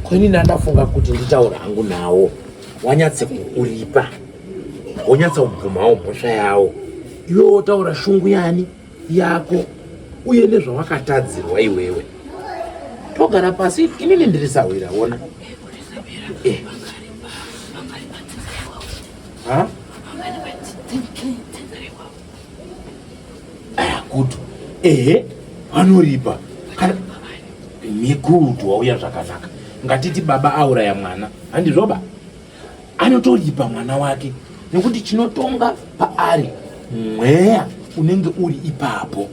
Ko ini ndandafunga kuti nditaura hangu nawo wanyatse kuuripa wonyatsa kubvumawo mhosva yawo iwe wotaura shungu yani yako uye nezvawakatadzirwa iwewe togara pasi inini ndiri sahwira wona eh. Ha? Aya good. Ehe, vanoripa. Kana migudu wauya zvakanaka. Ngatiti baba auraya mwana. Handizvoba? Anotoripa mwana wake nekuti chinotonga paari mweya unenge uri ipapo.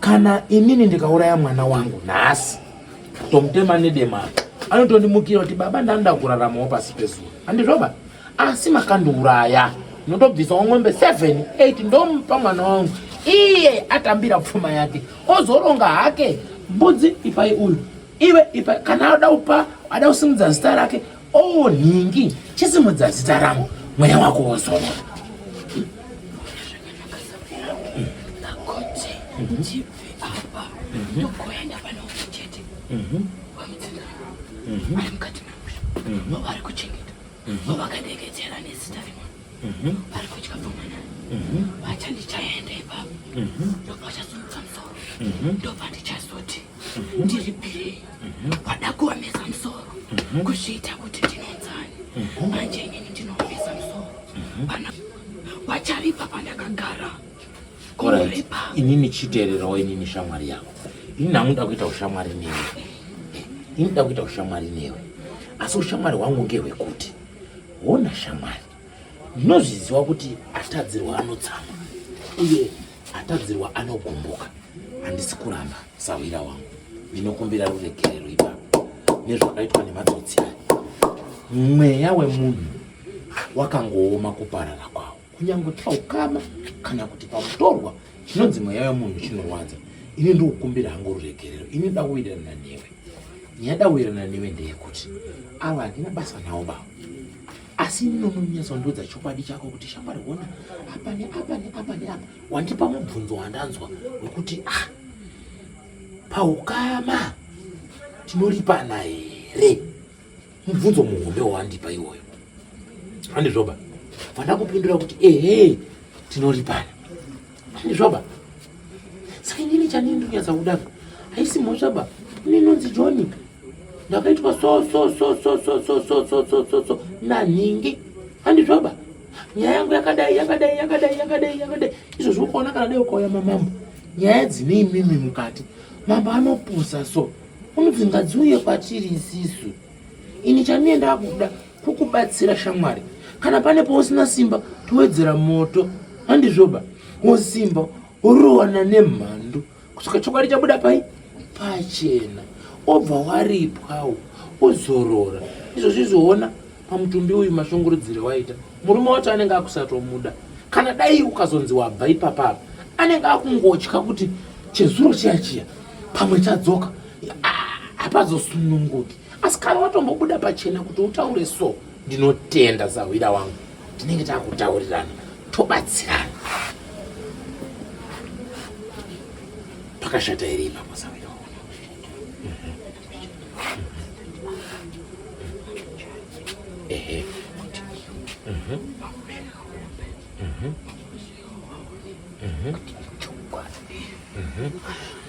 Kana inini ndikauraya mwana wangu nhasi tomutema nedema anotondimukira kuti baba ndanoda kuraramawo pasi pezuva. Handizvoba? Asi makandiuraya ndinotobvisawo ng'ombe 7 8 ndomupa mwana wangu iye atambira pfuma yake ozoronga hake mbudzi ipai uyu iwe ipai kana ada kupa ada kusimudza zita rake o oh, nhingi chisimudza zita rangu mweya wako wozorora ndibve apa ndogoenda pane umwe chete wamutsinda ari mukati memusha wavari kuchengeta wavakadeketera nezita rimwe vari kudya pfuma naye vachandichaenda ipapo ndobva vachasumudza musoro ndobva ndichazoti ndiripirei wada kuomesa musoro kuzviita kuti ndinonzani manje inini ndinoomesa musoro vacharipa pandakagara. Alright, inini chiteererawo inini shamwari yako. Ini hangu nda kuita ushamwari newe. Ini nda kuita ushamwari newe. Asi ushamwari hwangu ngehwekuti hona shamwari. Ndinozviziva kuti atadzirwa anotsamwa uye atadzirwa anogumbuka. Handisi kuramba sahwira wangu. Ndinokumbira ruregerero ipapo nezvakaitwa nematsotsi aya. Mweya wemunhu wakangooma kuparara kwawo. Kunyange paukama kana kuti pamutorwa chinonzi mweya wemunhu chinorwadza. Ini ndikukumbira hangu ruregerero. Ini ndoda kuwirirana newe. Nyaya ndawirirana newe ndeyekuti ava handina basa navo baba. Asi ini unonyatsondiudza chokwadi chako kuti shamwari hona apa neapa neapa neapa wandipa mubvunzo wandanzwa wekuti ah paukama tinoripana here? Mubvunzo muhombe wawandipa iwoyo. Handizvoba. Vandakupindura kuti ehe tinoripana. Handizvoba. Saka inini chanini ndikunyatsa kuda haisi mhosva ba. Ini inonzi John. Ndakaitwa so so so so so so so so so so so nanhingi. Handizvoba. Nyaya yangu yakadai yakadai yakadai yakadai yakadai. Izvozvo ukaona kana dai ukauya mamambo. Nyaya dzine imimi mukati. Mambo anopusa so. Unonzi ngadziuye kwatiri isisu. Ini chandine ndakuda kukubatsira shamwari. Kana pane pausina simba towedzera moto. Handizvoba. Wosimba worowana nemhandu kusvika chokwadi chabuda pai pachena. Obva waripwawo ozorora. Izvozvi izvoona pamutumbi uyu mashungurudzire waita. Murume wacho anenge akusatomuda. Kana dai ukazonzi wabva ipapa apa anenge akungotya kuti chezuro chiya chiya pamwe chadzoka hapazosununguki. Asi kana watombobuda pachena kuti utaure so, ndinotenda sahwira wangu, tinenge takutaurirana tobatsirana. Pakashata here ipapo sahwira wangu? Ehe.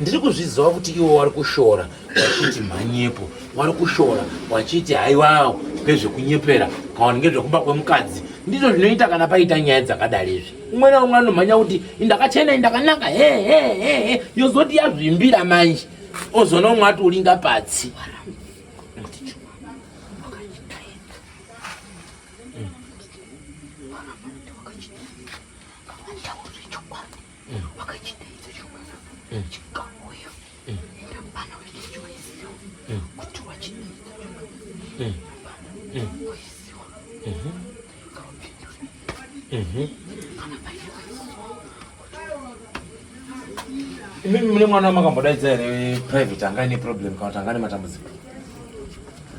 Ndiri kuzviziva kuti iwo wari kushora wachiti mhanyepo, wari kushora wachiti haiwawo ngezvekunyepera kana ngezvekumba kwemukadzi. Ndizvo zvinoita kana paita nyaya dzakadari izvi. Umwe naumwe anomhanya kuti indakachena indakanaka he he he he, yozoti yazvimbira manje ozoona umwe ati uringa patsi. Imimi mune mwana wamakambodaidza here private anga aine problem kana kuti anga ane matambudziko?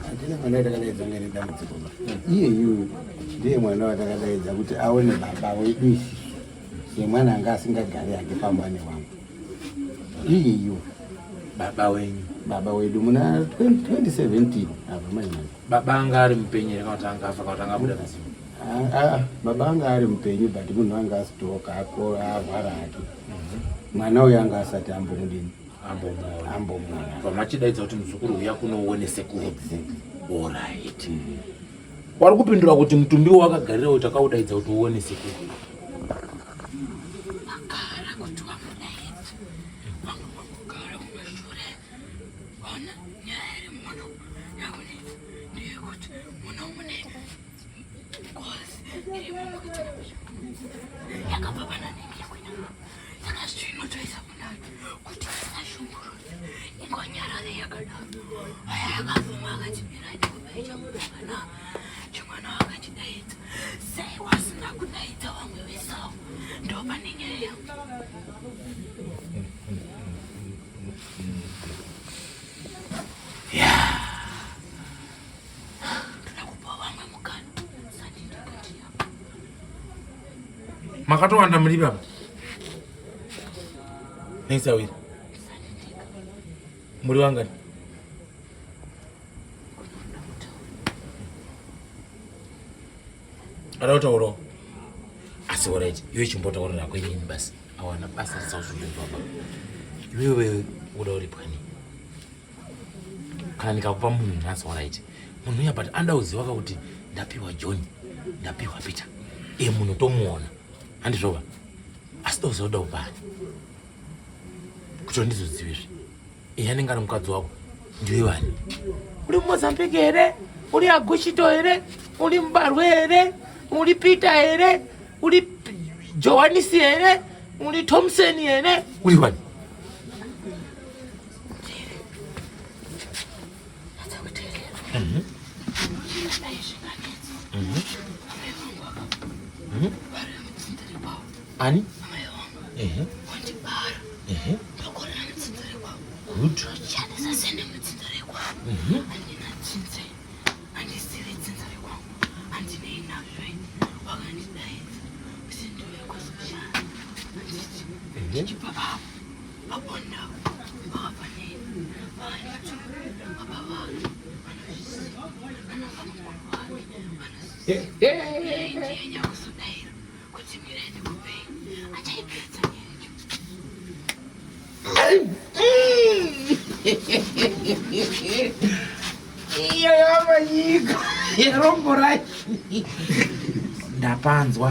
Handina mwana watakadaidza anga ane dambudziko ba. Iyeyu ndiye mwana watakadaidza kuti aone baba wedu isisu semwana anga asingagari hake pamba newangu. Iyeyu. Baba wenyu. Baba wedu muna 2017 apa mai mai. Baba anga ari mupenyu here kana kuti anga afa kana kuti anga abuda mudzimu? Ah, ah, baba anga ari mupenyu but munhu anga astroke ako arwara hake. Mwana uyu anga asati ambomudini Ambomuona. ambomuona. Vamachidaidza kuti muzukuru uya kunoone sekuru. Exactly. Alright. Wari kupindura kuti mutumbi wakagarira uyu takaudaidza kuti uone sekuru. Vakara kuti vamudaidza vamwe vangogara kumashure. Ona nyaya iri muno yakunetsa ndeyekuti muno mune ngozi irimo mukati memusha yakabva pana nini yakuenda saka zvino toisa kunani kuti isashungurudze ingonyarare yakadaro. Aya akabvuma akati mirai ndikupai chamudakana chimwana wakachidaidza sei wasina kudaidza vamwe vesawo ndopane nyaya yangu. Ndoda kupa vamwe mukana sandi ndikuti apa Makatowanda muri baba. Nesawira. sandi ndika Muri wangani? kunoda kutaura. Ada kutaurawo. Asi alright, iwe chimbotaurira kwenini basi. Awana basa risauzozvinzwa baba. Iwewe uda uripwa nei? Kana ndikakupa munhu nhasi alright. Munhu uya but anoda kuziva ka kuti ndapiwa John, ndapiwa Peter. Iye munhu tomuona. Handizvoba. Asi doziva uda kupani. Kuti ndizozive izvi. Iye anenge ari mukadzi wako. Ndiwe wani? Uri muMozambique here? Uri Agushito here? Uri Mubarwe here? Uri Peter here? Uri Johanisi here? Uri Thompson here? Uri wani? Natsa kuteerera. Dai zvinganetsa. Amai vangu ava vari mudzinza rekwavo. Ani? Amai vangu Ehe. vandibara. Ehe. Ndokorera mudzinza rekwavo. Good. Ndoshandisa sene mudzinza rekwavo. Handina dzinza. Handizivi dzinza rekwangu. Handinei nazvo ini. Wakandidaidza kuti ndiuye kuzoshanda. Handiti ndichibva apo paponda vakabva neni vakandituma baba vake vanozviziva vanova mukuru wake vanoziva ndiye nyakuzodaira kuti mirai ndikupei achaipedza nyaya yacho. Iyo yamanyika yerombo racho. Ndapanzwa.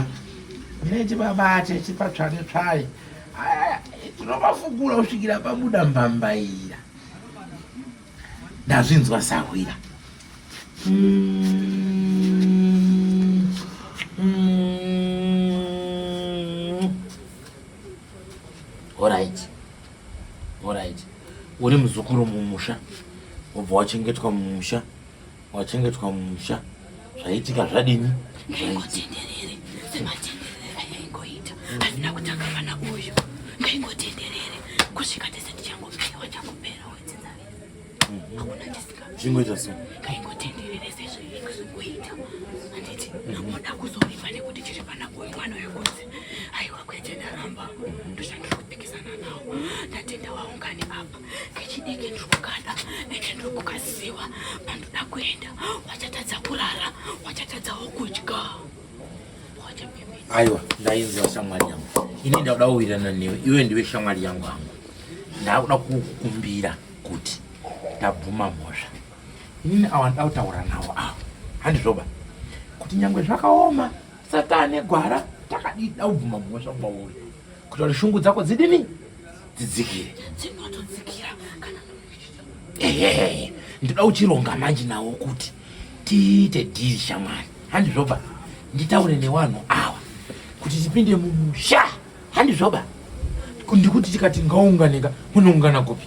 Mine chibabate chipatsvare tsvare. Aya, tinovafukura kusvikira pabuda mbambaira. Ndazvinzwa sahwira. Alright. Alright. Uri muzukuru mumusha. Wobva wachengetwa mumusha. Wachengetwa mumusha. Zvaitika zvadini? Ngaingotenderere sematenderere ayaingoita hazvina kutanga pana uyu ngaingotenderere kusvika tese tichangopera wachangopera wedzinza rese hakuna chisinga Zvingoita so. ngaingotenderere sezvaingoita handiti moda kuzoripa nekuti chiri pana uyu mwana wekunzi aiwa kwete ndaramba ndoshandiri kupikisana nawo ndatenda waungani apa kechidiki ndiri kukada ende ndiri kukaziwa pandoda kuenda wachatadza kurara wachatadzawo kudya wachapembedza Aiwa, ndainzwa shamwari yangu. Ini ndakuda kuwirirana newe. Iwe ndiwe shamwari yangu hangu. Ndakuda kukukumbira kuti ndabvuma mhosva. Inini awa ndida kutaura nawo awa. Handizvoba. Kuti nyangwe zvakaoma satani gwara takadii da kubvuma mhosva kwauri. Kuti kuti shungu dzako dzidini? Dzidzikire. Dzinotodzikira kana Ehe, ndoda kuchironga manje nawo kuti tiite dhiri shamwari. Handizvoba. Nditaure newanhu awa kuti tipinde mumusha. Handizvoba. Ndikuti tikati ngaunganeka munoungana kupi?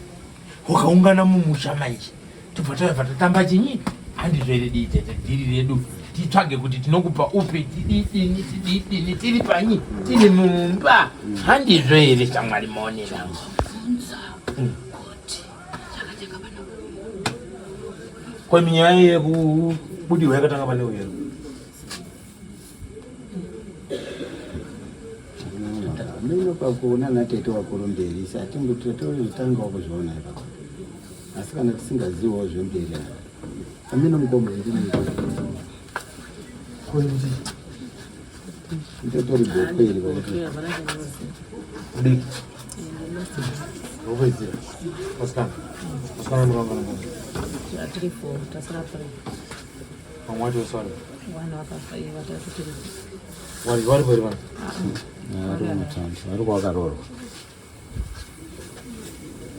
Ukaungana mumusha manje tobva tayabva tatamba chinyi handizvo here dii tete dhiri redu titsvage kuti tinokupa upi tididini tididini tiri panyi tiri mumba handizvo here shamwari maonera bvunza kuti zvakatanga pana ko minyaya yekubudirwa yakatanga pane uyo Mino pakuona natete wakuru mberi sati totangawo kuzviona ipapo. Asi kana tisingazivawo zvemberi apa. Amene mukoma ndini. Ndotori gokwe iri pakuti. Mudiki. Wopedzera. Vasikana. Vasikana murangana ngani? Three, four, tasara three. Vamwe wacho vese vari. One wakafa iye vatatu tiri. Vari vari vari vana. Vari mumataundi, vari kwakaroorwa.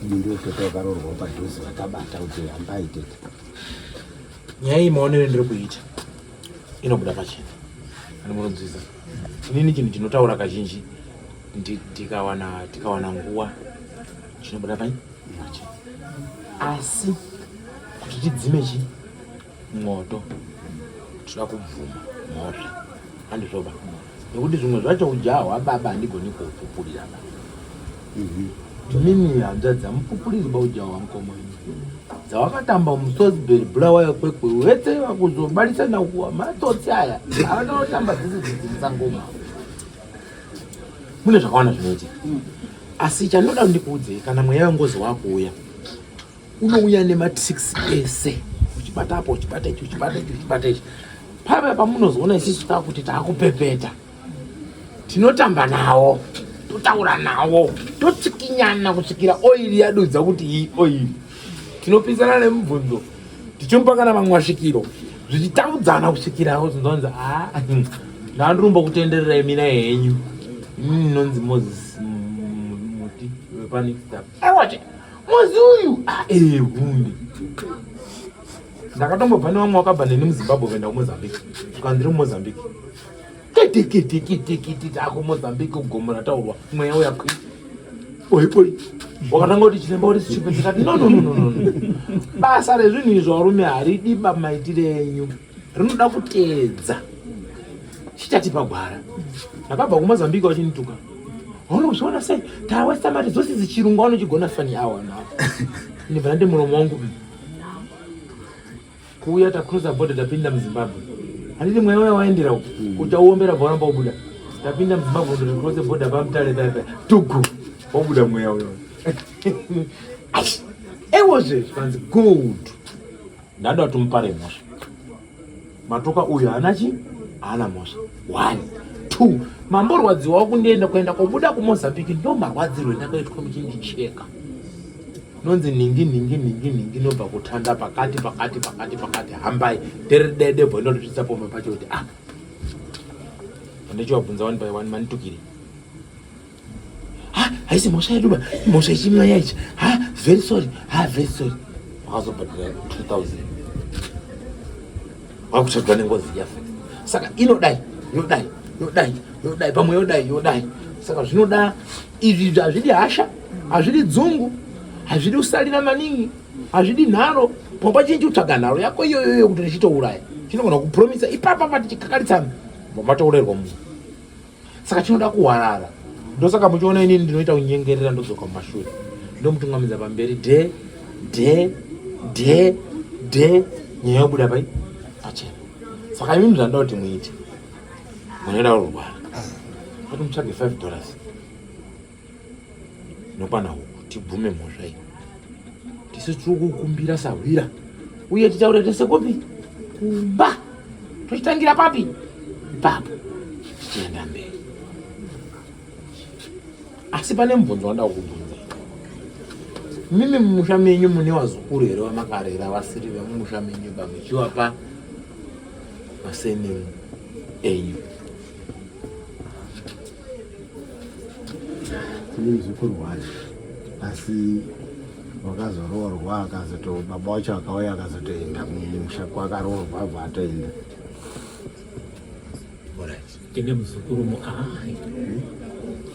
Ndiwo tete wakaroorwa padhuze vakabata kuti hambai tete. Nyaya iyi maonero ndiri kuita inobuda pachena. Anomunzwisa. Inini chinhu chinotaura kazhinji tikawana tikawana nguva chinobuda pai pachena. Asi kuti tidzime chi mwoto tinoda kubvuma mhosva handizvoba nekuti zvimwe zvacho ujaha hwababa handigoni kuupupurira ba mimi hanzvadzi hamupupuriri ba ujaha hwamukoma wenyu dzawakatamba musosbury bulawayo kwekwe wese vakuzobarisana kuwa matsotsi aya avanotamba dzese dzidzimusangoma mune zvakawanda zvinoitika asi chandinoda kuti ndikuudzei kana mweya wengozi wakuuya unouya nematricks ese uchibata apo uchibata ichi uchibata ichi uchibata ichi pava pamunozoona isisu takuti taakupepeta tinotamba nawo totaura nawo totsikinyana kusvikira oiri yadudza kuti iyi oiri tinopisana nemubvunzo tichimupa kana mamwe masvikiro zvichitaudzana kusvikira ozonzwanzi a ah, ndandirumba kutendererai mina henyu inini nonzi moses muti wepanixtap aiwache Mozi uyu ah, eh, hundi ndakatombobva nevamwe wakabva neni muzimbabwe kuenda kumozambique svika ndiri mumozambique kitikitikititikiti takumozambique kugomo rataurwa mweya uya kwi oi oi wakatanga kuti chiremba uri stupid ndikati no no no no no basa rezvinhu izvo varume haridi bamaitire enyu rinoda kuteedza chichatipa gwara ndakabva kumozambique vachinituka Unozviona sei? Tawesta mari dzose dzichirungu vanochigona fani awa na. Ndibva ndi muromo wangu. Kuuya ta cross border tapinda muZimbabwe. Handiti mweya uya waendera uku. Uchauombera bva waramba ubuda. Tapinda muZimbabwe ndoti cross border pamutare paya paya. Tugu. Wabuda mweya uyo. Ewo zve zvikanzi good. Ndada kuti mupare mhosva. Matoka uyu haana chi haana mhosva. One, two. Mamborwadziwa kundienda kuenda kobuda kuMozambique ndo marwadzirwo endakaitwa muchindicheka. Nonzi nhingi nhingi nhingi nhingi nobva kutanda pakati pakati pakati pakati hambai deredede bvo ndotosvitsa pomba pacho kuti ah ndichivabvunza one by one manitukire ha haisi mhosva yedu ba mhosva yechimweya ichi ha very sorry ha very sorry wakazobhadhara 2000 wakutsvagwa nengozi yafa saka inodai yodai yodai yodai pamwe yodai yodai saka zvinoda izvi hazvidi hasha hazvidi dzungu hazvidi kusalira maningi hazvidi nharo pamwe pachinji kutsvaga nharo yako iyoyoyo kuti ndichitouraya chinogona kupromisa ipapa patichikakaritsana matourairwa munhu saka chinoda kuhwarara ndosaka muchiona inini ndinoita kunyengerera ndodzoka mumashure ndomutungamidza pamberi de de de de nyaya yobuda pai pachena saka imimi zvandoda kuti muite munoenda kurwara kuti mutsvage 5 dollars inokwana huku tibvume mhosva iyi tisu tiri kukumbira sahwira uye titaure tese kupi kumba tochitangira papi ipapo tichienda mberi asi pane mubvunzo wanda kukubvunza mimi mumusha menyu mune vazukuru here vamakarera vasiri vemumusha menyu bamuchiwapa masenemu enyu Tine muzukuru wani asi wakazoroorwa akazoto baba wacho akauya akazotoenda kumusha kwakaroorwa abva atoenda. Tine muzukuru muai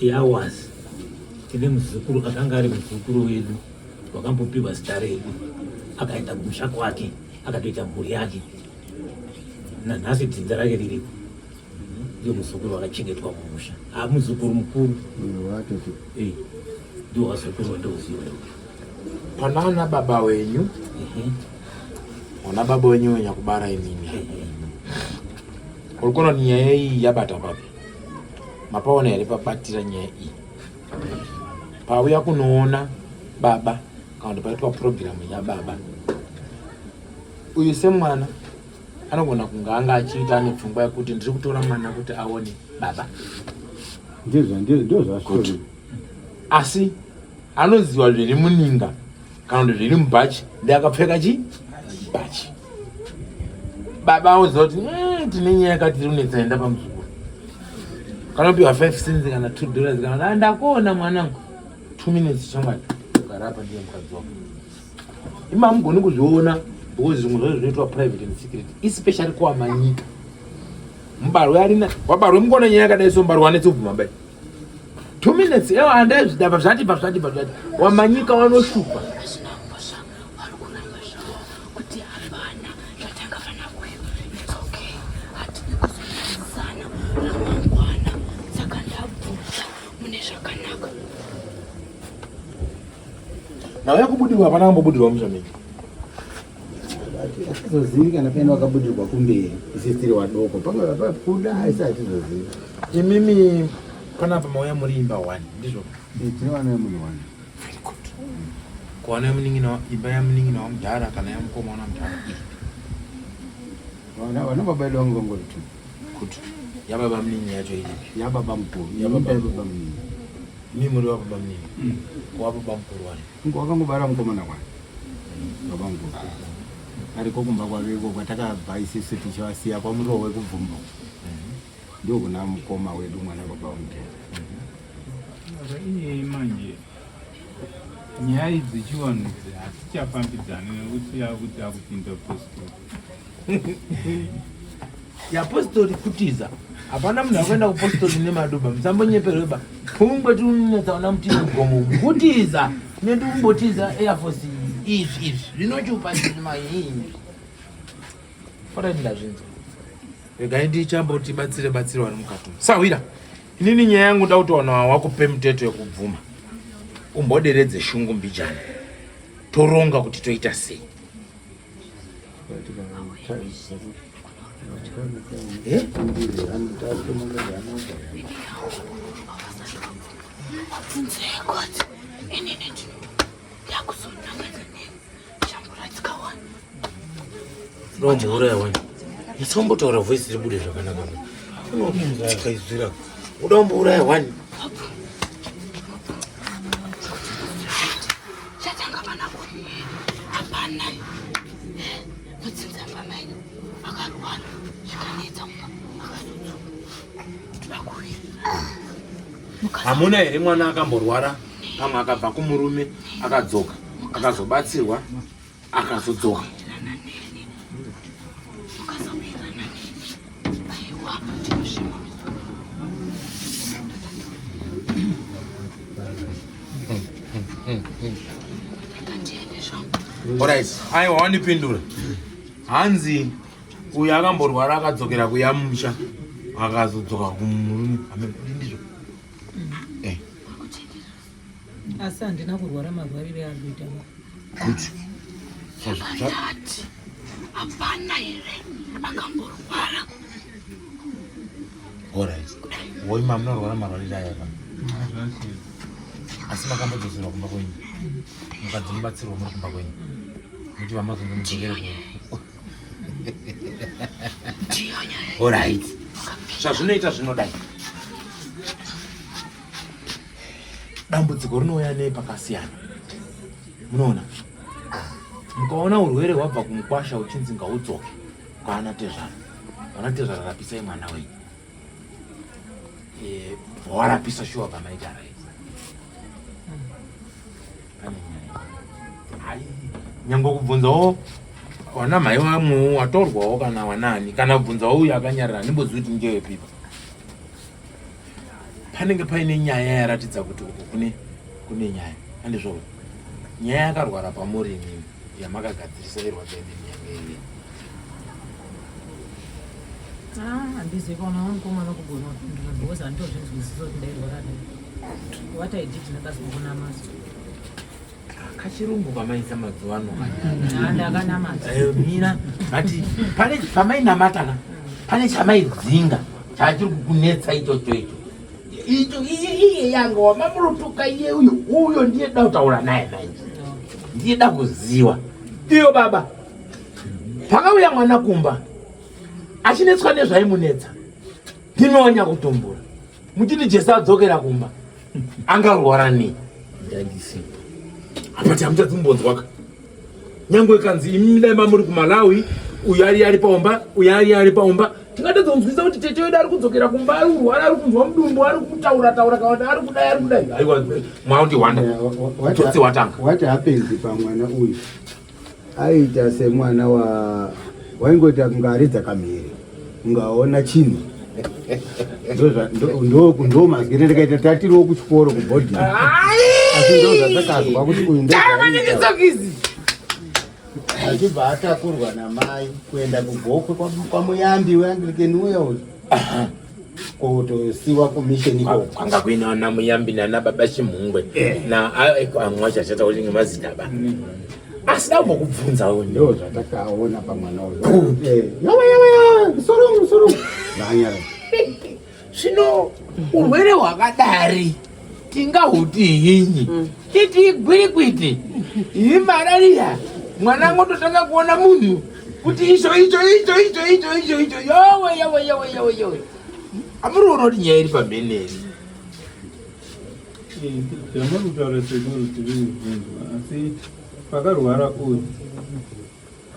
yawas tine muzukuru akanga ari muzukuru wedu wakambopiwa zita redu akaenda kumusha kwake akatoita mhuri yake nanhasi dzinza rake ririko Ndiyo muzukuru wakachengetwa mumusha. Ah, muzukuru mukuru. Eh. Ndiwo wazukuru wandouziva. Panana baba wenyu. Ona baba wenyu wenyakubara imimi. Uri kuona kuti nyaya iyi yabata papi? Mapaona here pabatira nyaya iyi? Pauya kunoona baba. kana kuti paitwa purogiramu yababa uyu semwana anogona kunge anga achiita ane pfungwa yekuti ndiri kutora mwana kuti aone baba. Ndizvo ndizvo zvazvitori. Asi anoziva zviri muninga kana kuti zviri mubhachi ndiakapfeka chi bhachi. Baba anoziva kuti tine nyaya yakati iri kunetsa enda pamuzukuru. Kanopiwa 5 cents kana 2 dollars kana ah, ndakuona mwanangu 2 minutes shamwari gara apa ndiye mukadzi wako. Imi hamugoni kuzviona because zvimwe zvacho zvinoitwa private and secret especially kuwamanyika. Mubarwe arina wabarwe mukona nyaya yakadai so mubarwe anetse kubvuma bai. 2 minutes ewa andaizvidaba zvati bva zvati bva zvati wamanyika wanoshupa. Kuti hapana zvatanga pana uyu it's okay hatidi kuzonyadzisana ramangwana saka ndabvunza mune zvakanaka. Nhau yekubudirwa hapana kambobudirwa musha menyu. Hatizozivi kana paine wakabudirwa kumberi isi tiri wadoko pamwe pakuda asi hatizozivi. Imimi panapa mauya muri imba one ndizvo? Eh, tine vana vemunhu one. Very good. Kuwana yemunin'ina imba yamunin'ina wamudhara kana yamukoma wana mudhara ipi? Vana vana baba vedu vangu vangori two. Good. Yababa munin'i yacho iripi? Yababa mukuru. Yababa munini. Imi muri wababa munini. Wababa mukuru wani. Wakangobara mukomana wani. Baba mukuru. Ariko kumba kwake iko kwatakabva isisu tichivasiya kwaMurowe kubvumbo. Ndokuna mukoma wedu mwana baba mukuru. Saka iye manje nyaya idzi chivanhu idzi hatichafambidzani nekuti yakuti akupinda postori. Yapostori kutiza. Hapana munhu akuenda kupostori nemaduba. Musambonyeperwe ba. Pungwe tinonetsa vana mutiza mugomo umu. Kutiza. Nedu kumbotiza Air Force izvi izvi. Zvinochupa zviri mahingi. Fara ndazvinzwa. Regai ndichamboti batsire batsire vari mukati. Sahwira. Inini nyaya yangu nda kutowana wakupe muteto yekubvuma. Umboderedze shungu mbijana. Toronga kuti toita sei. Eh? Unombouraya wani. Musambotaura voice ribude zvakanaka. Unotsika izwi rako. Uda kumbouraya wani. Chatanga pana kuri hapana madzinza pamai akarwara zvikanetsa mumba akazodzoka toda kuwira. Hamuna here mwana akamborwara pamwe akabva kumurume akadzoka akazobatsirwa akazodzoka? Alright, aiwa wandipindura. Hanzi uyu akamborwara akadzokera kuyamusha akazodzoka kumurume. Amen. Ndizvo. Eh. Asi handina kurwara marwarire ari kuita. Good. Ndati hapana here akamborwara? Alright. Woi mamunorwara marwarire aya ka. Asi makambodzoserwa kumba kwenyu. Mukadzi mubatsirwa muri kumba kwenyu. Muti vamazonzi mudzokere ku. Alright. Zvazvinoita zvinodai. Dambudziko rinouya nei pakasiyana. Munoona? Mukaona urwere hwabva kumukwasha uchinzi ngaudzoke kwaana tezvara. Vana tezvara rapisai mwana wenyu. Eh, warapisa shuwa pamaita right. Pane nyaya. Ai, nyangwe kubvunzawo wana mhai vamwewo watorwawo kana wanani kana kubvunzawo uyo akanyarara handimbozivi kuti ndewepipa. Panenge paine nyaya yaratidza kuti uku kune kune nyaya. Handizvo? Nyaya yakarwara pamuri imimi yamakagadzirisa irwadza imimi yange iri. Ah, handizivi kana mukomana kugona kupindura because handitozvinzwisisa kuti ndairwara nei. What I did ndakazongonamata. Kachirungu kamaisa mazuva ano Ah, ndakanamata. Eh, mina but pane pamainamata ka pane chamaidzinga chachiri kukunetsa ichocho icho icho iye iye yanga wamamurutuka iye uyo uyo ndiye da kutaura naye manje. Ndida kuziwa iyo baba, pakauya mwana kumba achinetswa nezvaimunetsa, ndimi wanyakutumbura muchiti Jesu adzokera kumba angarwara nei? Ndandisipo. Apati hamuchadzimbonzwaka nyangwe kanzi imi dai mamuri kuMalawi, uyu ari ari paumba, uyu ari ari paumba, tingatadza kunzwisa kuti tete wedu ari kudzokera kumba, ari kurwara, ari kunzwa mudumbu, ari kutaura taura, kana kuti ari kudai, ari kudai. Aiwa, mwaundihwanda tsotsi watanga. What happens pamwana uyu, aiita semwana wa waingoita kunge aridza kamhere, ungaona chinhu. Ndo mazwire ndakaita tatiriwo kuchikoro kubhodhi, asi ndo zvatakazwa kuti uyu ndo zvaiita. Tsokisi. Achibva atakurwa namai kuenda kuGokwe kwaMuyambi weAnglican uya uyu, kotosiwa kumisheni ikoko. Kwanga kuine ana Muyambi nana baba Chimhungwe na amwe acho achata kuti ngemazita ba, asi da kumbokubvunzawo. Ndo zvatakaona pamwana uyu. Yawa yawa yawa, musoro musoro vanyara. Zvino urwere hwakadari tingahuti hinyi? Titi igwirikwiti, imarariya? Mwana angototanga kuona munhu kuti icho icho icho icho icho icho icho, yowe yowe yowe yowe yowe. Amuri kuona kuti nyaya iri pamhene here? Zvamuri kutaura sekuru tiri kuzvinzwa, asi pakarwara uyu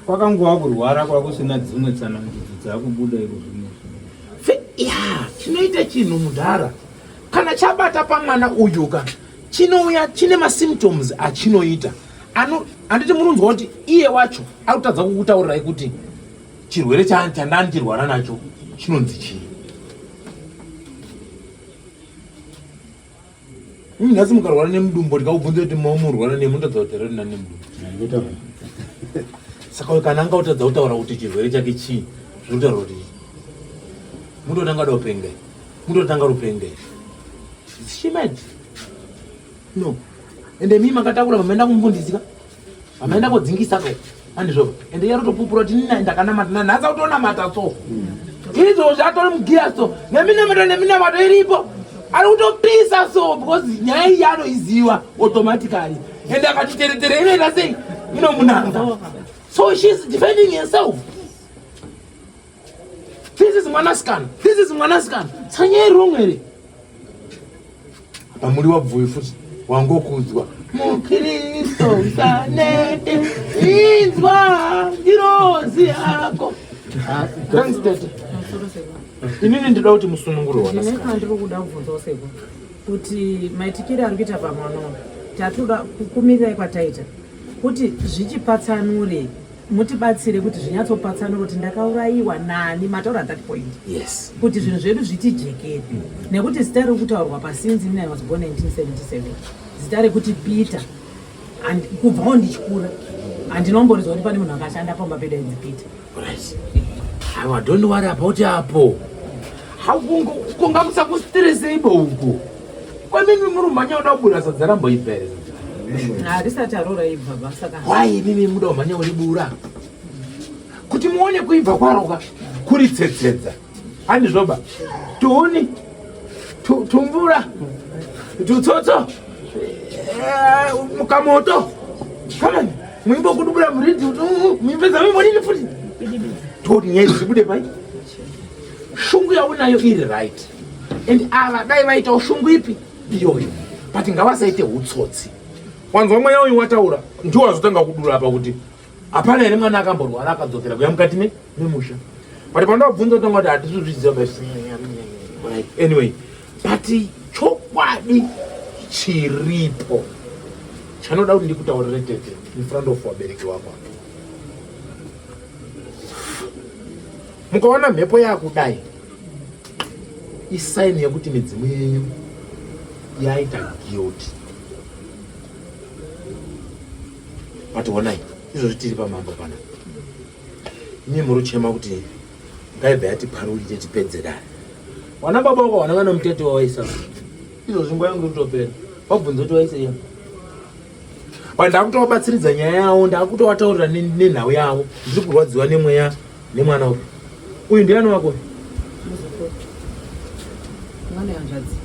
kwakangova kurwara kwakusina dzimwe tsanangudzo dzakubuda iko zvinezvi. Ya, chinoita chinhu mudhara kana chabata pamwana uyu ka, chinouya chine masymptoms achinoita. Ano handiti munonzwa kuti iye wacho ari kutadza kukutaurirai kuti chirwere chandandirwara nacho chinonzi chii? Nhasi mukarwara nemudumbo, ndikakubvunza kuti murwara nei, munotadza kuti rari nani nemudumbo. Saka kana anga utadza kutaura kuti chirwere chake chii, zviri kutaura kuti mutotanga da upenga, mutotanga rupenga. Is she mad? No. Ende mii makatakura, mamaenda kumufundisika, mamaenda kodzingisa ko, handizvo? Ende iye arikutopupura kuti nina ndakanamata nanhasi, akutonamata so izvozvi atori mugiya so neminamato, neminamato iripo, ari kutopisa so because nyaya iyi anoiziva automatically. Ende akati teretere inoita sei, inomunanza. So she's defending herself. This is mwanasikana, this is mwanasikana. Saka nyaya iri wrong here pamuri wabvuyi futi wangokudzwa mukristo usanete, inzwa ngirozi yako. Thanks, tete. Inini ndinoda kuti musunungurwe wanasikana. Ndiri kuda kubvunzawo seko kuti maitikiro ari kuita pamwana uyu, tatoda kukumirirai kwataita kuti zvichipatsanure, mutibatsire kuti zvinyatsopatsanure kuti ndakaurayiwa nani. Mataura at that point Yes. kuti zvinhu zvedu zvitijekere, nekuti zita riri kutaurwa pasinzi, I was born 1977, zita rekuti Peter, kubvawo ndichikura handinomboridzwa kuti pane munhu akashanda pamba pedu ainzi Peter. Right, aiwa, don't worry about apo. Kunga musakustressei uko kwamimi muri kumhanya kuda kubura sadza, ramboibva here sadza? Harisati arora ibva ba, saka Why imimi muda kumhanya kuribura kuti muone kuibva kwaroka kuri tsetsedza? Handizvoba, tuuni, tumvura, tutsotso, mukamoto kamani, muimbo kudubura muridzi, muimbedza mimodini futi, toti nyaya dzibude pai. Shungu yaunayo iri right, and ava dai vaitawo shungu ipi iyoyo, but ngavasaite utsotsi. Wanzwa mweya uyu wataura, ndiwo wazotanga kudura apa kuti hapana here mwana akamborwara akadzokera kuya mukati memusha? But pandabvunza tanga kuti hatisi kuzviziva. But anyway, but chokwadi chiripo chanoda kuti ndikutaurire tete in front of vabereki wako apa, mukaona mhepo yakudai, isign yekuti midzimu yenyu yaita guilty. But honai, izvozvi tiri pamambo pana imi muri kuchema kuti ngaibva yati parurire tipedze dare. Wana baba wako, wana vana mutete wawaisa izvozvi, nguva yangu irikutopera, wabvunza kuti waiseiya. But ndakutovabatsiridza nyaya yavo, ndakutovataurira nenhau yavo. Ndiri kurwadziwa nemweya nemwana uyu. Uyu ndiani wako uyu? Muzukuru, mwana hanzvadzi.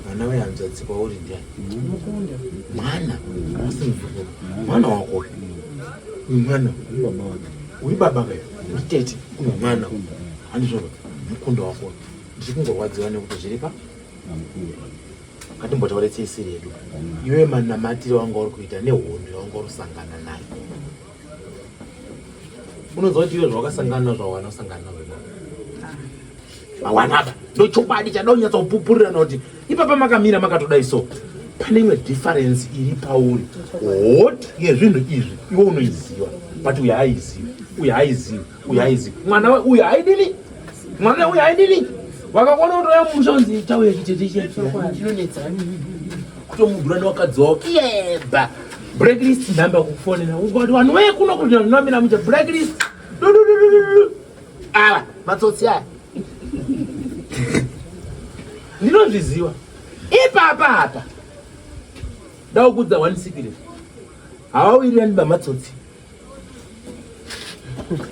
Mwana. Mwana wehanzvadzi kwauri ndiani? Mukunda. Mwana? Asi muzukuru. Mwana wako uyu. Uyu mwana. Uri baba kayo. Uri tete. Uyu mwana. Handizvo mukunda wako uyu. Ndiri kungorwadziwa nekuti zviri pa ngatimbotaure tsisiri yedu. Iwe manamatiro wanga uri kuita nehondo yawanga uri kusangana nayo. Unoziva kuti iwe zvawakasangana nazvo hawana kusangana nazvo. Mawanaba ndochokwadi chada kunyatsa kupupurirana kuti ipapa makamira makatodai so pane imwe difference iri pauri hot yezvinhu izvi iwe unoiziva but uyo haizivi uyo haizivi uyo haizivi mwana uyo haidini mwana uyo haidini vakakuona kutoya mumusha unzi chauya chitete chinonetsa kutomudhura newakadzi wako kiyeba blacklist nhamba kukufonera ukati vanhu weye kuno kuti zvinomira mucha blacklist ava matsotsi aya ndinozviziva ipapa apa ndaukudza one secret havawirirani bamatsotsi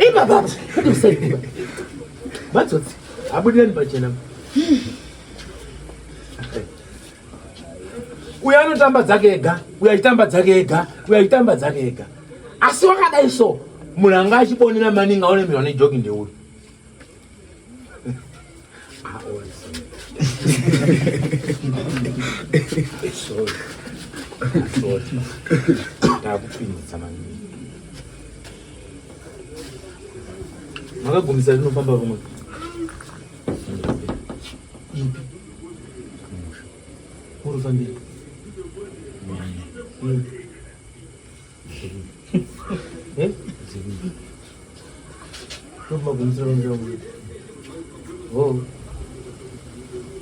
ipapa apa kwete kusaiiba matsotsi habudirani pachena uyo anotamba dzake ega uyo achitamba dzake ega uyo achitamba dzake ega asi wakadai so munhu anga achibonera maningi aonemerwa nejoki ndeuyu ah, oh, takupindisa maningi makagumisa rinofamba rumwe ipi Urufambira. Eh? Ndokumagumisira pamusha wangu. Oh.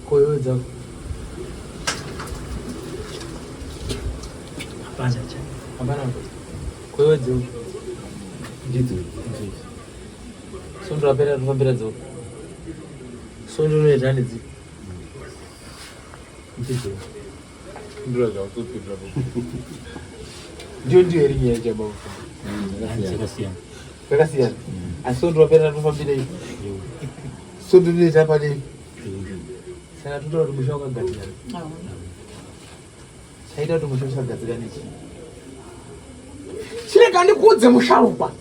Koyo dzako. Hapana cha. Hapana. Koyo dzako. Ndidzo. Ndidzo. Sondo rapera rofambira dzako. Sondo rinoita nedzi. Ndiyo ndiyo iri nyaya chaba Yakasiyana. Yakasiyana. Asi sondo rapera tofambirei? Sondo rinoita panei? Saka totaura kuti musha wakagadzikana. Chaita kuti musha usagadzikane chii? Chirega ndikuudze musharukwa.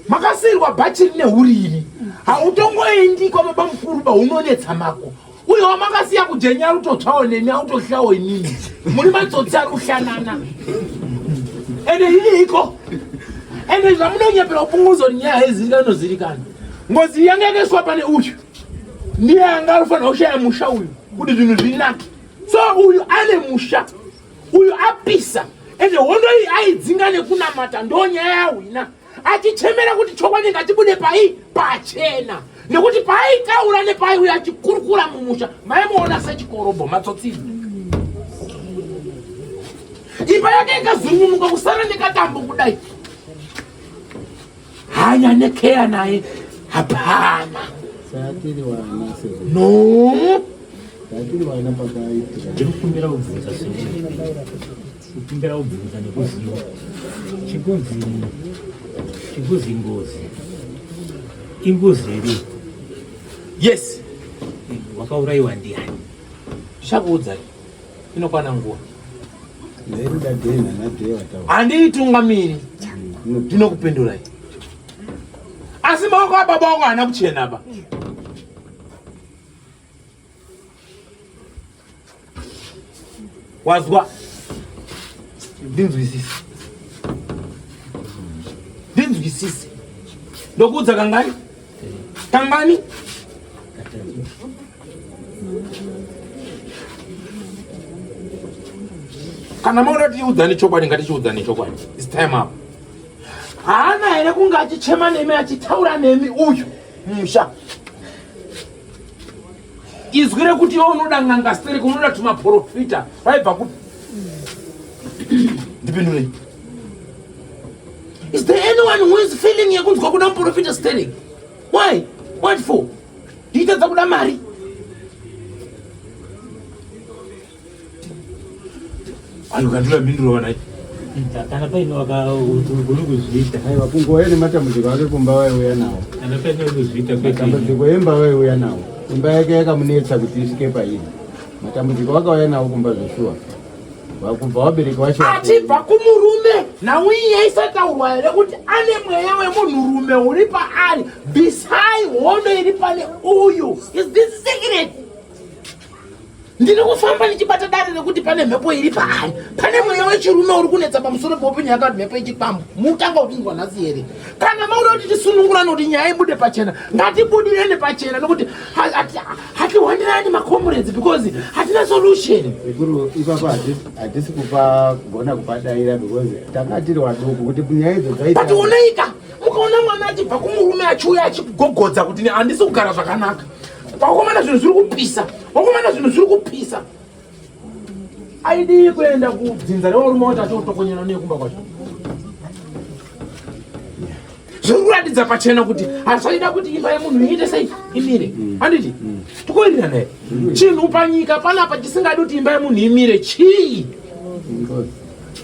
Makasiirwa bhachi rine huriri. Hautongoendi kwababa mukuru ba unonetsa mako. Uyo wamakasiya kujenya ari kutotsvawo nemi autohlawo inini. Muri matsotsi ari kuhlanana. Ende iriiko? Ende zvamunonyepera kupunguza kuti nyaya haizivikanwi inozivikanwa. Ngozi yanga yakaiswa pane uyu. Ndiye anga anofanira kushaya musha uyu kuti zvinhu zvinake. So uyu ane musha. Uyu apisa. Ende hondo iyi aidzinga nekunamata ndonyaya yahwina. Achichemera kuti chokwadi ngachibude pai pachena. Nekuti paaitaura nepaiuya achikurukura mumusha maimuona sechikorobho matsotsi. Imba yake ikazungunuka kusara nekatambo kudai. Hanya nekeya naye hapana. Satiri wana sezvo. No. Satiri wana pakaitika. Ndikukumbira kubvunza sekuru. Kukumbira kubvunza nekuziva. Chikunzi chikunzi ngozi. Ingozi here? Yes. Wakaurayiwa ndiani? Ndichakuudzai. Inokwana nguva. Ndaida dena nadewa tawa. Handiitungamiri. Ndinokupindurai. Asi maoko ababa wako haana kuchena ba. Wazwa? Ndinzwisise. Ndinzwisise. Ndokuudza kangani? Kangani? Kana maona tiudzane chokwadi ngatichiudzane chokwadi. It's time up. Haana here kunge achichema nemi achitaura nemi uyu musha. Izwi rekuti iwe unoda n'anga stereki unoda tumaprofita raibva kupi? Ndipindurei. Is there anyone who is feeling yekunzwa kuda muprofita stereki? Why? What for? Ndichitadza kuda mari. Ayo kandura mhinduro vanai. Kana paine wakagona kuzviita. Aiwa kungouya nematambudziko ake kumba vaiuya nawo. Kana paine kuzviita kwete. Matambudziko emba vaiuya nawo. Imba yake yakamunetsa kuti isvike pairi. Matambudziko vakauya nawo kumba zveshuwa. Kubva vabereki vacho achibva kumurume nhau iyi yaisataurwa here kuti ane mweya wemunhurume uri paari bvisai hondo iri pane uyu is this secret ndiri kufamba ndichibata dare rekuti pane mhepo iri paari pane mweya wechirume uri kunetsa pamusoro peupenyu yake kuti mhepo yechikwambo mutanga kutinzwa nhasi here kana mauda kuti tisunungurane kuti nyaya ibude pachena ngatibudirene pachena nokuti hatiwandirani macomrades because hatina solution sekuru ipapo hatisi kupa gona kupadaira because tanga tiri waduku kuti nyaya idzo dzaita but unoika mukaona mwana achibva kumurume achiuya achigogodza kuti handisi kugara zvakanaka wakomana zvinhu zviri kupisa wakomana zvinhu zviri kupisa aidii kuenda kudzinza revarume wacho achotokonyana nekumba kwacho zviri kuratidza pachena kuti hazvaida kuti imba yemunhu iite sei imire mm. handiti mm. tikuwirirana here mm. chinhu panyika panapa chisingadi kuti imba yemunhu imire chii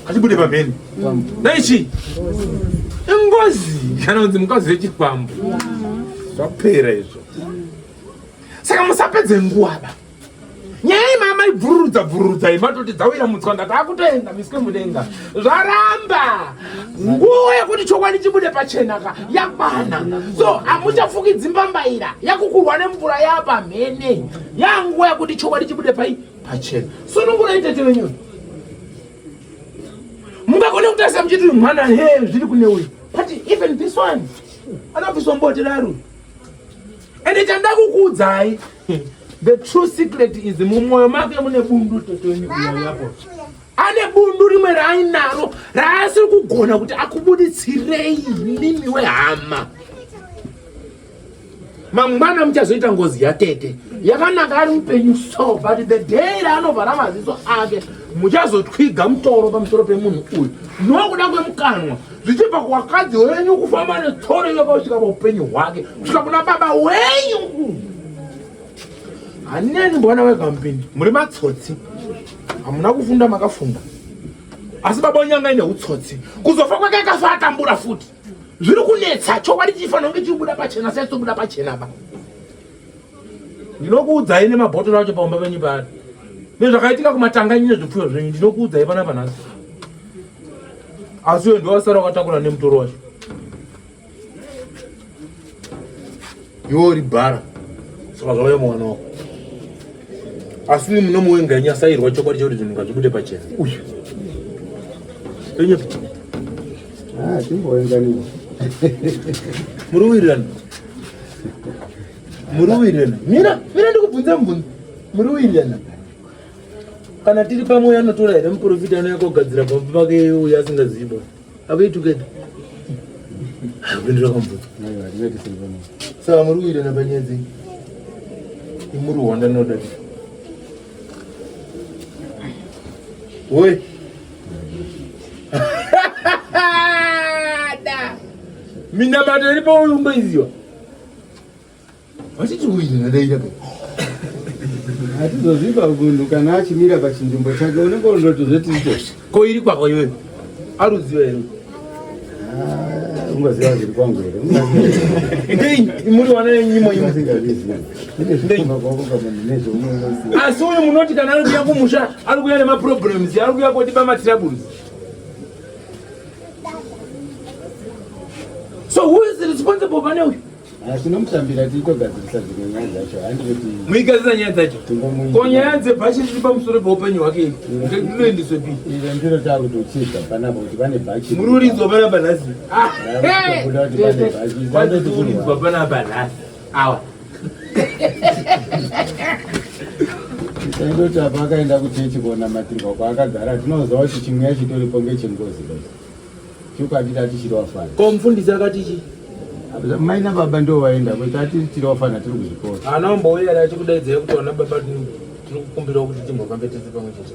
achibude pamheni dai chii ingozi kana kunzi mukadzi wechikwambo zvapera izvo saka musapedze nguva ba nyaya imama ibvururudza bvururudza imatoti dzawira mutswa ndati akutoenda miswe mudenga zvaramba nguva yekuti chokwadi chibude pachena ka yakwana so hamuchafukidzi mbambaira yakukurwa nemvura yapamhene yanguva yekuti chokwadi chibude pai pachena sunungurai tete venyu mungagone kutarisa muchiti mwana he zviri kune uyu but even this one anobviswa mbote daru ende chanda kukuudzai the true secret is mumwoyo make mune bundu tete wenyu uyapo ane bundu rimwe raainaro raasiri kugona kuti akubuditsirei mimi wehama mangwana muchazoita ngozi yatete yakanaka ari mupenyu so but the day raanovhara maziso ake muchazotwiga mutoro pamusoro pemunhu uyu nokuda kwemukanwa zvichibva kuwakadzi wenyu kufamba netsoro iyo pakusvika paupenyu hwake kusvika kuna baba wenyu haneni mbwana wegampini muri matsotsi hamuna kufunda makafunda asi baba wenyanga ine utsotsi kuzofa kwake akafa atambura futi zviri kunetsa chokwadi chifanira kunge chibuda pachena saisobuda pachena ba ndinokuudzai nemabhotoro acho paumba penyu paari nezvakaitika kumatanga enyu nezvipfuyo zvenyu ndinokuudzai panapa nhasi asi uyo ndiwasara wakatakura nemutoro wacho iwe uri bhara saka zvauya mwana wako asi uyu munomuwenga nyasairwa chokwadi chekuti zvinhu ngazvibude pachena uyu enyepi ah, timboenganiwa muri wirirana muri wirirana mira mira ndikubvunze mubvunzo muri wirirana kana tiri pamwe anotora here muprofita anouya kogadzira pamba pake uyo asingazivi basa Are we together? Kupindura kwamubvunzo. Saka muri kuita napanyaya dzenyu. Imuri hwanda noda. Woi. Da. Minamato iripo umboiziwa. Vachiti uyu nadaira pe. Hatizoziva munhu kana achimira pachinzvimbo chake unenge undoti zvetiite. Ko iri kwako iwewe? Aruziva here? Ah, ungaziva zviri kwangu here? Ndei muri wana yenyimo imo. Asi uyu munoti kana ari kuya kumusha ari kuya nemaproblems ari kuya kotiba matrabbles. So who is responsible pane uyu? Tinomutambira tiitogadzirisa dzimwe nyaya dzacho handi kuti muigadzirisa nyaya dzacho ko nyaya dzebhachi riri pamusoro peupenyu hwake rinoendeswe pi iro ndiro takutochibva panapa kuti pane bhachi muri uridzwa panapa nhasi uridzwa panapa nhasi awa taindoti apa akaenda kuchechi konamatirwa kwaakagara tinoziva kuti chimweya chitoripo ngechengozi basi Chokwadi tati tiri wafana. Ko mufundisi akati chii? Mai nababa ndo vaenda kuti tati tiri wafana tiri kuzvikoro. Ana umbouya here achikudaidzai kuti vana baba tiri kukumbirawo kuti timbofambe tese pamwe chete.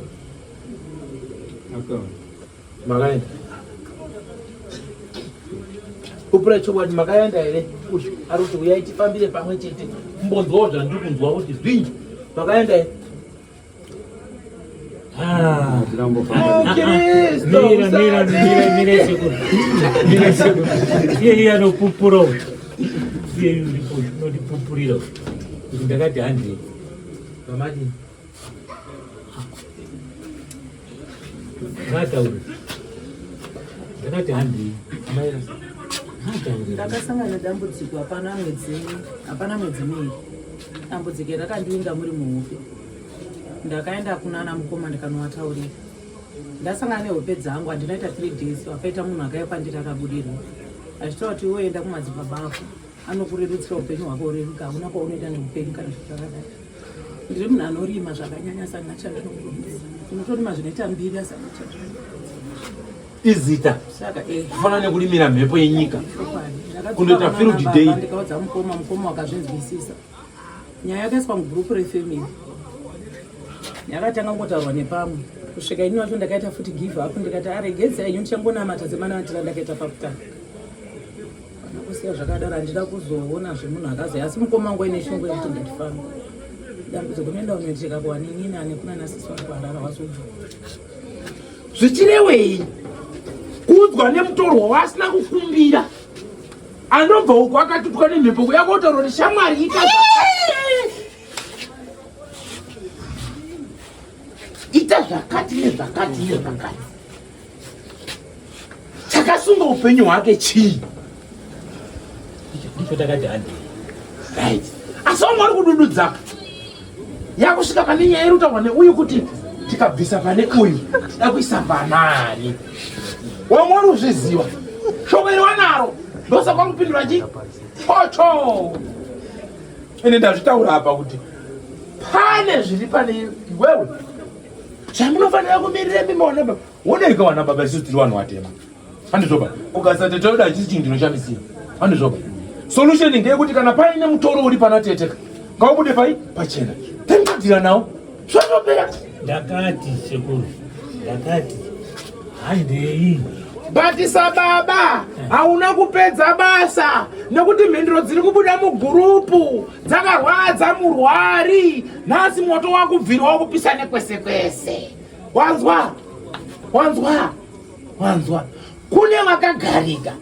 Makaenda. Kupura chokwadi makaenda here? Uyu ari kuti uyai tifambire pamwe chete. Mbonzwawo zvandiri kunzwa kuti zvinji. Makaenda here? Iye anopupura uyu, iye unondipupurira uyu kuti ndakati handei. Pamadini? Ngataure. Ndakati handei. Ngataure. Ndakasangana nedambudziko hapana mwedzi hapana mwedzi miiri. Dambudziko iri rakandivinga muri muhope. Ndakaenda kunana mukoma ndikanovataurira. Ndasangana nehope dzangu handina ita 3 days wakaita munhu akauya kwandiri akabudirwa. Achitaura kuti iwe enda kumadzibaba ako anokurerutsira upenyu hwako ureruka hauna kwaunoenda neupenyu kana zvinhu zvakadai. Ndiri munhu anorima zvakanyanya asi handina chandinokurumidza. Unotorima zvinoita mbiri asi handina chandinokurumidza. Izita Saka eh kufanana nekurimira mhepo yenyika. chokwadi. Ndakadzoka Kundoita kunana field baba, day. Ndikaudza mukoma, mukoma wakazvinzwisisa. Nyaya yakaiswa mugroup refamily. Yakatanga kungotaurwa nepamwe kusvika ini wacho ndakaita futi give up ndikati aregedzai henyu ndichangonamata semanamatira ndakaita pakutanga. Kana kusiya zvakadaro handida kuzoona zvemunhu akazouya asi mukoma wangu aine shungu yekuti ngatifambe. Dambudziko rinoenda kunoitika kuwanin'ina nekunana sisi wangu kuHarare wazobva. Zvichirewei kuudzwa nemutorwa waasina kukumbira anobva uko akatutwa nemhepo kuya kotaura kuti shamwari ita ita zvakati nezvakati nezvakati chakasunga upenyu hwake chii Ndicho takati handei. Right. Asi vamwe vari kudududza yakusvika pane nyaya iri kutaurwa neuyu kuti tikabvisa pane uyu tida kuisa panani. Vamwe vari kuzviziva shoko iri wanaro ndosaka vari kupindura chi chocho. Ende ndazvitaura apa kuti pane zviri pane iwewe zvamunofanira kumirira mimi wana baba. Wonereka wana baba isusu tiri vanhu vatema. Handizvoba. Ukasa tete wedu hachisi chinhu chinoshamisira. Handizvoba. Solution ndeyekuti kana paine mutoro uri pana tete ngaubude pai pachena. Then todhira nawo. Zvotopera. Ndakati sekuru, ndakati handei. But sababa hauna kupedza basa nekuti mhinduro dziri kubuda mugurupu dzakarwadza murwari. Nhasi moto wakubvira wakupisa nekwese kwese. Wanzwa? Wanzwa? Wanzwa? Kune vakagarika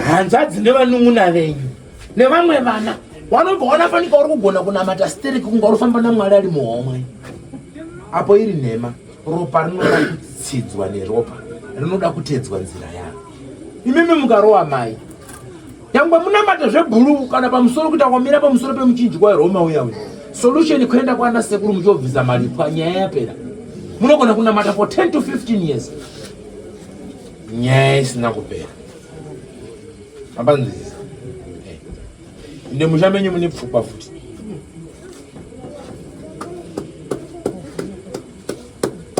hanzvadzi nevanun'una venyu nevamwe vana wanobva wanafanika uri kugona kunamata stereki kunga uri famba namwari ari muhomwe. Apo iri nhema, ropa rinoda kutsidzwa neropa, rinoda kutedzwa nzira yaro. Imimi mukarowa mai nyangwe munamate zvebhuruu kana pamusoro kuita kwamira pamusoro pemuchinjikwa weroma uya uya solution kuenda kwana sekuru muchiobvisa maripwa nyaya yapera munogona kunamata for 10 to 15 years nyaya isina kupera mapanzwisisa ende musha menyu mune pfukwa futi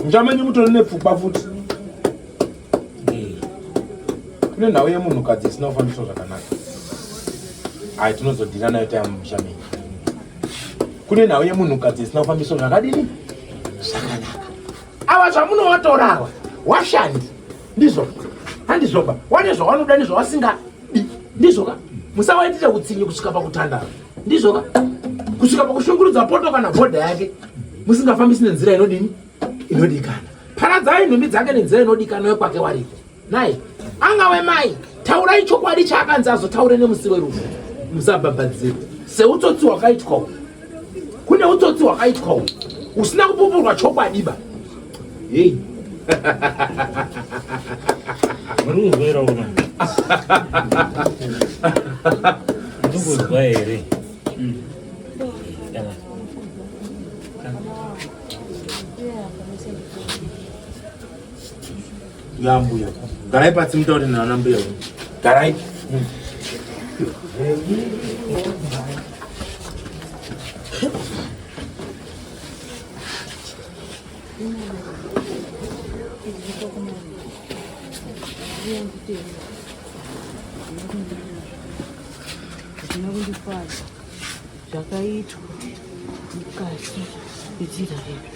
musha menyu mutori nepfukwa futi Kune nhau yemunhukadzi isina kufambiswa zvakanaka. Ayi tinozodhira nayo taya mumusha menyu. Kune nhau yemunhukadzi isina kufambiswa zvakadini? Zvakanaka. Ava zvamunovatora ava washandi ndizvo handizvoba wane zvawanoda nezvawasingadi ndizvoka musawaitira utsinye kusvika pakutandara ndizvoka kusvika pakushungurudza poto kana bhodha yake musingafambisi nenzira inodini inodikana paradzai nhumbi dzake nenzira inodikanwa yekwake wariko nai angawe mai taurai chokwadi chaakanzi azotaure nemusi werufu musabhabhadzire seutsotsi hwakaitwa uhu kune utsotsi hwakaitwa uhu usina kupupurwa chokwadi ba hei Muri kuzwa here? Muri kuzwa here? Kana. Ya mbuya. Garai pasi mutaure nana mbuya. Garai. Hazvina kundifadza zvakaitwa mukati medzira redu.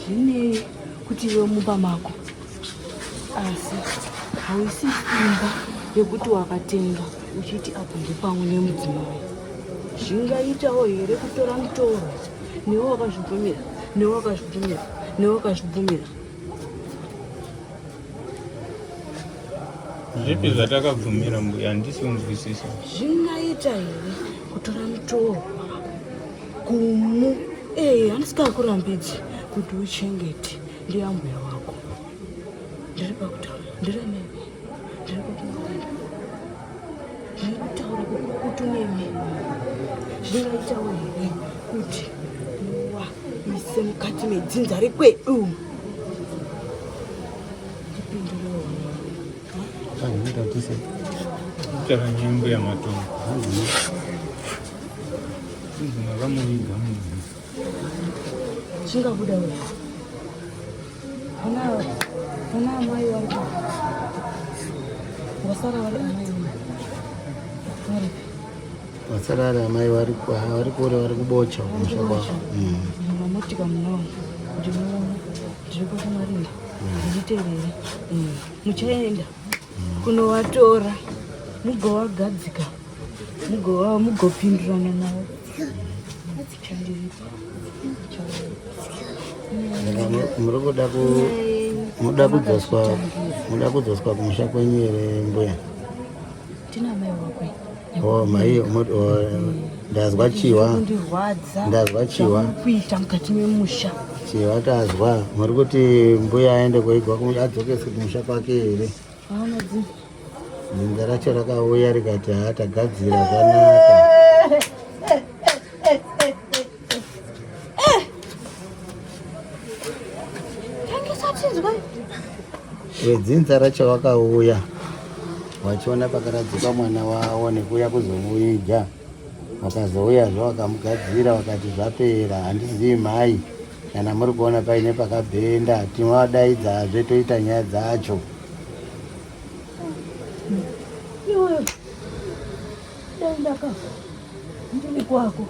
Zvinei kuti iwe mumba mako asi hauisi imba yekuti wakatenga uchiti apo ndepamwe nemudzimai. Zvingaitawo here kutora mutoro newe wakazvibvumira newe wakazvibvumira newe wakazvibvumira? Zvipi zvatakabvumira mbuya handisi kunzwisisa. Zvingaita here kutora mutoro kumu eh handisikakurambidzi kuti uchengete ndiambuya wako. Ndiri pakutaura ndiri amai venyu, ndiri kukumarinda, ndiri kutaura kukukutu nemi. Zvingaitawo here kuti muwaise mukati medzinza rekwedu? Ndipindurewo. Kutaura nyaya mbuya matongo. Inzi makamuviga munhu. Zvingabuda uyu. Vana amai vari ku. Vasara vari amai varipi? Vasara vari amai vari vari kure vari kubocha kumusha kwavo. Mamotika munoona. Ndinoona. Ndiri kumarinda. Nditeerere. Muchaenda kunovatora mugowagadzika mugova mugopindurana navo. Chandiripo. Muri kuda ku muda kudzoswa muda kudzoswa kumusha kwenyu here mbuya? Tina amai wakwe. Oh, mai oh, ndazwa chiwa. Kundirwadza. Ndazwa chiwa. Kuita mukati memusha. Chiwa tazwa. Muri kuti mbuya aende koigwa adzokeswe kumusha kwake here? Haana dzinza. Dzinza racho rakauya rikati haa tagadzira zvanaka. Vedzinza racho vakauya vachiona pakaradzikwa mwana wavo nekuuya kuzomuiga, vakazouyazve vakamugadzira vakati zvapera, handizivi mhai kana muri kuona paine pakabhenda tinovadaidzazve toita nyaya dzacho. Iwe dai ndakafa ndiri kwako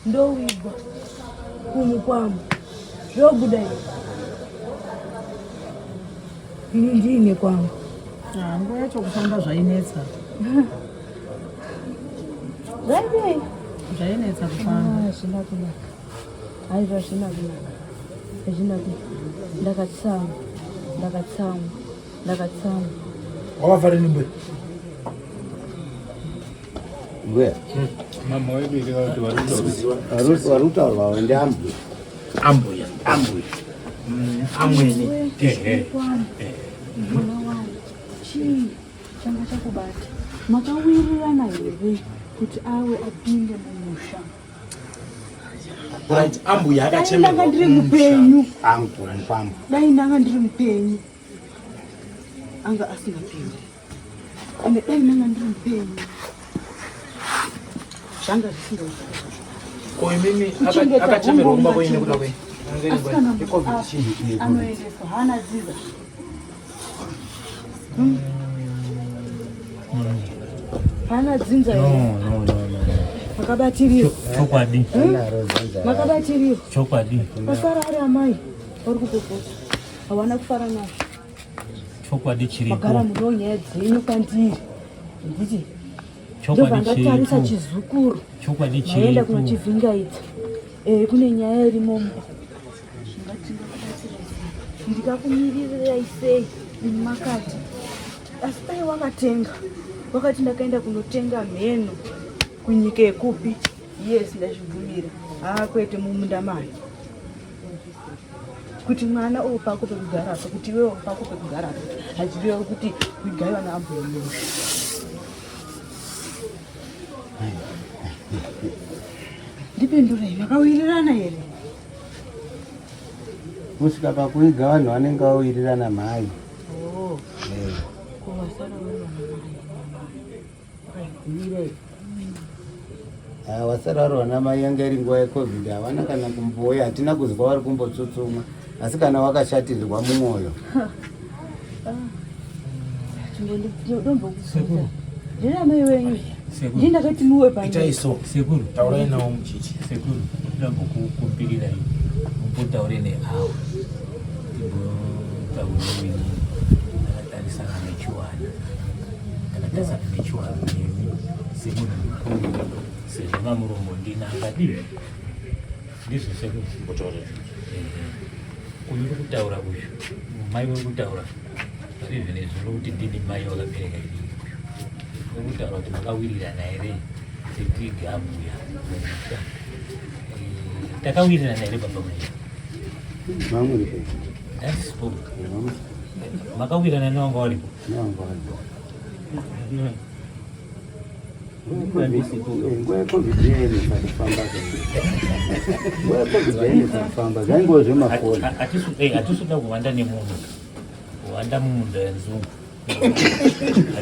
ndowigwa kumukwamo zvobuda here ini ndiine kwangu. Ah, nguva yacho kufamba zvainetsa. Zvaidei? Zvainetsa kufamba. Ah, hazvina kunaka. Aiwa hazvina kunaka. Hazvina kunaka. Ndakatsamwa. Ndakatsamwa. Ndakatsamwa. Wakafa rini mbuya? Mbuya. Mama wedu iri kuti vari Vari kutaurwa ndiambuya. Ambuya. Ambuya. Amwene. Ehe. Mwana wangu, chii changa chakubata? Makawirirana here kuti awe apinde mumusha? Right, ambuya Dai akachemerwa. ndanga ndiri mupenyu, Angu mukwambo. dai ndanga ndiri mupenyu, anga asingapindi. Ende dai ndanga ndiri mupenyu, zvanga zvisingaiti. Ko imimi Kuchengeta akachemerwa hombo kumba kwenyu nekuda kwenyu? Asikana Yecovid chii? anoendeswa haana dziza. Haana dzinza here? No, no, no, no. Makabatirira. Chokwadi. Anaro dzinza. Makabatirira. Chokwadi. Vasara ari amai vari kupopota. Hawana kufara nazvo. Chokwadi chiripo. Magara muriwo nyaya dzenyu kwandiri. Nditi ndobva Chokwadi ndatarisa chiripo. chizukuru. Chokwadi Maenda chiripo. kunochivhingaidza. Eh, kune nyaya irimo mumba. Ndikakumiririrai sei imi makati asi dai wakatenga wakati ndakaenda kunotenga mheno kunyika yekupi yes ndazvibvumira haa kwete mumunda mayo kuti mwana uwo pako pekugara apa kuti iwewo pako pekugara apa hazvirevo kuti wigai vana ambuya musha. Ndipindurei, makawirirana here? Kusvika pakuiga vanhu vanenge vawirirana mhai. Oh. Eh. Ko vasara vari vana mai. Mirai. Ah, vasara vari vana mai yanga iri nguva yecovid havana kana kumbouya hatina kuzwa vari kumbotsutsumwa asi kana wakashatirirwa mumwoyo. Ndombokubvunza. Ndiri amai wenyu. Ndini ndakati muwe pano. Itai so. Sekuru. Taurai nawo muchichi. Sekuru, ndambokukumbirirai mumbotaure neawa timbotaure neni ndakatarisana nechiwana ndakatarisana nechiwana nemi semunhu mukuru sezvo mamuromo ndina akadii ndizvo sekuru Mbotaure. Uyu uri kutaura uyu mai uri kutaura pari zvinezvi uri kuti ndini mai wakabereka inini uyu uri kutaura kuti makawirirana here tetiige ambuya mumusha. Takawirirana here baba mai? Ndandisipo. Makawirana newanga waripo. Nguva yeCovid yainetsa kufamba. Nguva yeCovid yainetsa kufamba, zvaingova zvemafoni. Hatisi kuda kuwanda nemunhu. Kuwanda mumunda yenzungu.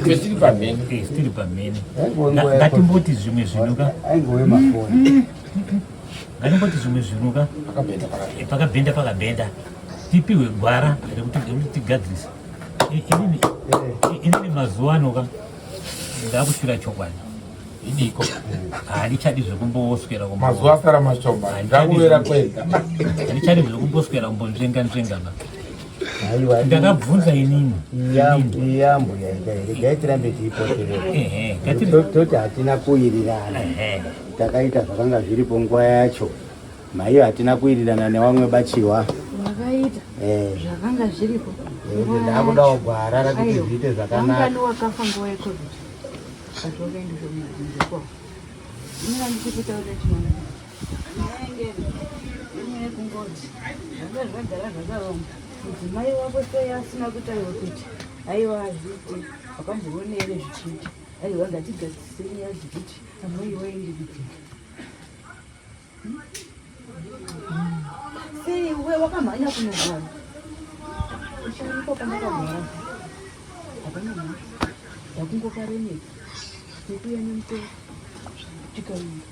Tiri pamhene. Tiri pamhene. Ngatimboti zvimwe zvinhu ka. Aingove mafoni. Ngatimboti zvimwe zvinhu ka. Pakabhenda pakabhenda. Pakabhenda pakabhenda. Tipiwe gwara rekuti tigadzirise. Inini mazuva ano ka ndakushura chokwadi. Idiko. Handichadi zvekumboswera mazuva asara mashoma ndakuvera kwega. Handichadi zvekumboswera kumbonzvenga nzvenga ba. Ndakabvunza inini. Iyambo yaita here? Regai tirambe tiipoterera. Toti hatina kuwirirana. Takaita zvakanga zviripo nguva yacho. Maiyo hatina kuwirirana nevamwe bachiwa. Wakaita zvakanga zviripo. Ndakudawo gwara rakuti zviite zvakanaka. Wangani wakafa nguva yeCovid. But wakaendeswa kumadzinza kwavo. Ini handisi kutaura chimwana. Nyaya yekungoti zvanga zvagara zvakaronga. Mudzimai wako sei asina kutaura kuti aiwa hazviiti, wakamboona here zvichiita? Aiwa ngatigadzise nyaya dzekuti amai waende kudzinza. Sei we wakamhanya kunogara? Ucharipo pandakagara. Hapana mhanya. Ndakungokaremedza. Nekuuya nemutoro. Tikaenda.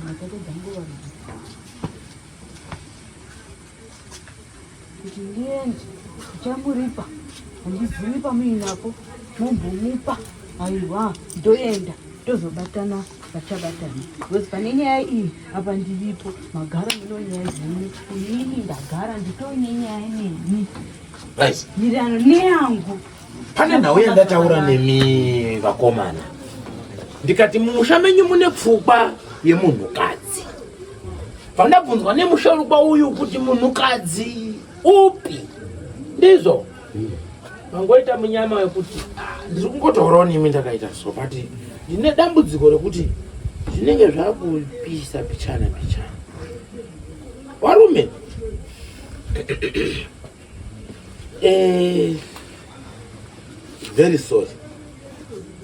Matata dzangova rudzi. Kuti ndiende ndichamuripa. Handizivi pamuinapo mombomupa. Aiwa ndoenda tozobatana vachabatana because pane nyaya iyi apa ndiripo magara muno nyaya dzenyu inini ndagara nditoine nyaya nemi. Right. Mirano neyangu. Pane nhau yandataura nemi vakomana ndikati mumusha menyu mune pfungwa yemunhukadzi. Pandabvunzwa nemusharukwa uyu kuti munhukadzi upi, ndizvo mangoita munyama wekuti ndiri kungotaurawo nemi ndakaita so, but ndine dambudziko rekuti zvinenge zvakupisa pichana pichana. Varume, very sorry,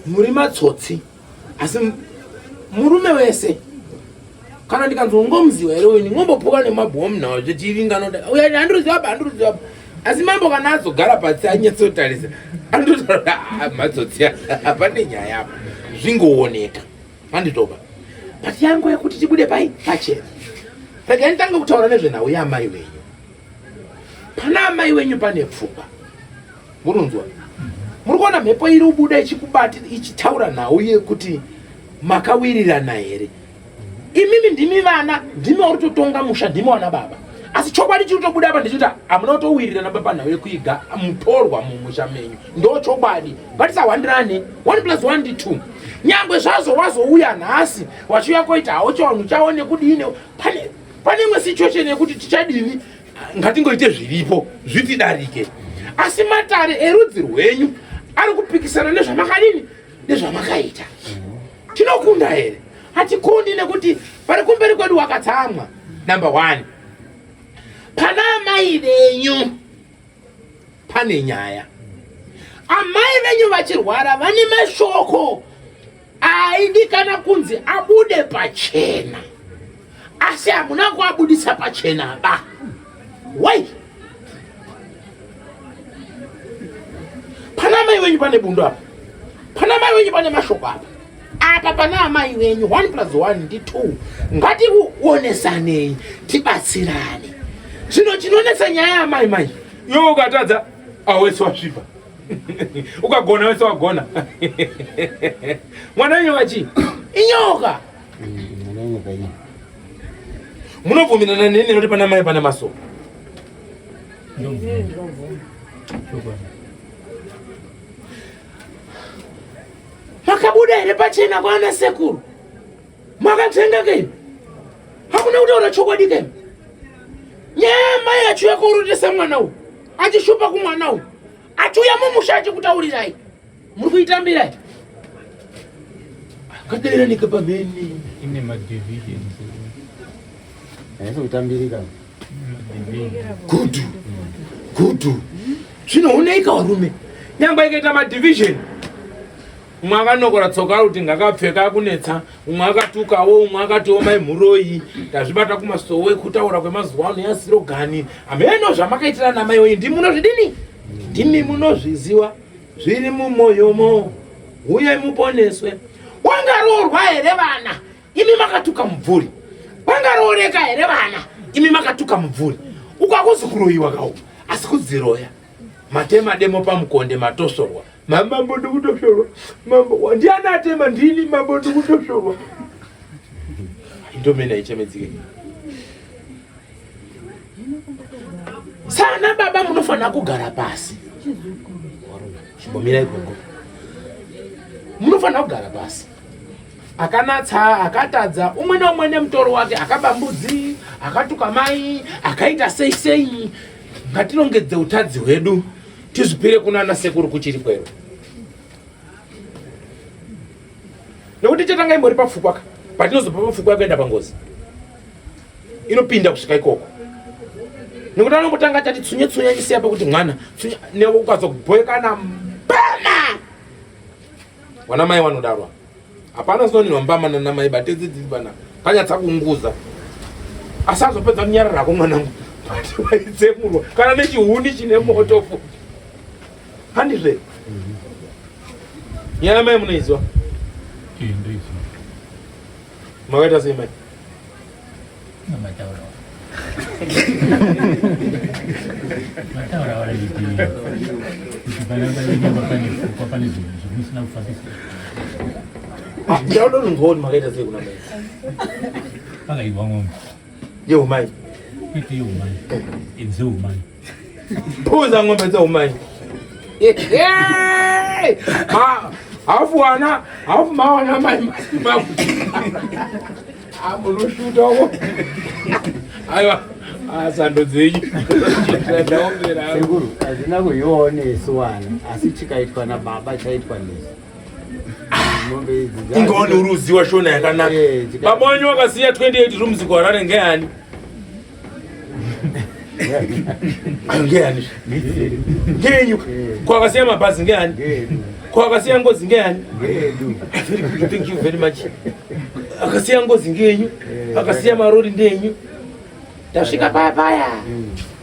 muri matsotsi, asi murume wese kana ndikanzi ungomuziva here uyu, ndingombopuka nemabhomu nawo zvechiringanoda uya handiruziva apa, handiruziva apa. Asi mambo kana azogara pasi anyatsotarisa anototaura matsotsi, hapane nyaya apa, zvingooneka handitoba. But yangu yekuti tibude pai pachena, regai nditange kutaura nezvenhau yaamai wenyu. Pana amai wenyu pane pfungwa, murunzwa, muri kuona mhepo iri kubuda ichikubati ichitaura nhau yekuti makawirirana here. Imimi ndimi vana, ndimi vari kutotonga musha, ndimi wana baba, asi chokwadi chiri kutobuda apa ndechekuti hamuna kutowirirana baba nhau yekuiga mutorwa mumusha menyu. Ndo chokwadi, ngatisahwandirane. 1 plus 1 ndi 2. Nyangwe zvazvo wazouya nhasi wachiuya koita hawo chivanhu chawo nekudini, pane imwe situation yekuti tichadini, ngatingoite zviripo zvitidarike. Asi matare erudzi rwenyu ari kupikisana nezvamakadini, nezvamakaita. Tinokunda here? Hatikundi, nekuti vari kumberi kwedu wakatsamwa. Number 1, pana amai venyu pane nyaya. Amai venyu vachirwara vane mashoko aidikana kunzi abude pachena, asi hamuna kuabudisa pachena ba. Why? Pana amai venyu pane bundu apa, pana amai venyu pane mashoko apa, apa pana amai venyu. 1 plus 1 ndi 2. Ngationesanei tibatsirane. Zvino chinonetsa nyaya yaamai mai, iwe ukatadza awesi wasvipa, ukagona wese wagona. Mwana wenyu wachi inyoka. Munobvumirana neni nekuti pana mai pane masoko? Makabuda here pachena kwana sekuru? Makatsenga kei? Hakuna kutaura chokwadi kei? Nyaya yamai achiuya korotesa mwana uyu, achishupa kumwana uyu, achiuya mumusha achikutaurirai, muri kuitambirai? Kaderanike pamhene. Ine madivisions. Haisi kutambirika. Gudu gudu zvinooneka varume, nyangwe ikaita madivision, umwe akanokora tsoka kuti ngakapfeka akunetsa, umwe akatukawo, umwe akatiwo mai mhuroyi, ndazvibata kumasowe kutaura kwemazuva ano yasirogani hameno zvamakaitira namai wenyu. Ndimi munozvidini, ndimi munozviziwa zviri mumwoyomo, uye muponeswe. Wangaroorwa here vana imi makatuka mubvuri? Wangarooreka here vana imi makatuka mubvuri? Ukakuzi kuroyiwa kawo, asi kudziroya. Matema demo pamukonde, matosorwa. Mambo ndikutoshorwa, mambo ndiani atema? Ndini mambo, ndikutoshorwa. Indomene haichemedzike. Sana baba munofanira kugara pasi. Chimbomirai gogo, munofanira kugara pasi. Akanatsa, akatadza, umwe naumwe nemutoro wake. Akaba mbudzi, akatuka mai, akaita sei sei, ngatirongedze utadzi hwedu, tizvipire kunana sekuru kuchiri kwero, nekuti chatanga imbori papfukwa ka, patinozopa papfukwa yakuenda pangozi inopinda kusvika ikoko, nekuti anombotanga chati tsunye tsunye achisiya pekuti mwana tsunya newe ukazobhoekana mbama. Wana mai wanodarwa, hapana zinoninwa mbama nana mai batedzedzibana panyatsa kunguza, asi azopedza kunyararako mwanangu, waitsemurwa kana nechihuni chine moto futi, handizve? Nyaya mai munoiziva? Makaita sei mai? Mataura wari kuti pane pfukwa, pane zvinhu zvimusina kufambisa. Ndauda kunzwa kuti makaita sei kuna mai. Pakaibwa ng'ombe. Yeumai? Kwete yeumai, dzeumai. Puza ng'ombe dzeumai. Hafu wana hafu mawana mai munoshuta uko. Aiwa, sando dzenyu. Sekuru, hazvina kuiwawo nesu wana, asi chikaitwa nababa chaitwa nesu. Mombe idzi Ingawa neuruziwa shona yakanaka. Baba wenyu wakasiya 28 rooms kuHarare ngeyani? Ngeyani? Ngeyenyu. Ko akasiya mabhazi ngeyani? Ko akasiya ngozi ngeyani? Very good, thank you very much. Akasiya ngozi ngeyenyu, akasiya marori ndeyenyu. Tasvika paya paya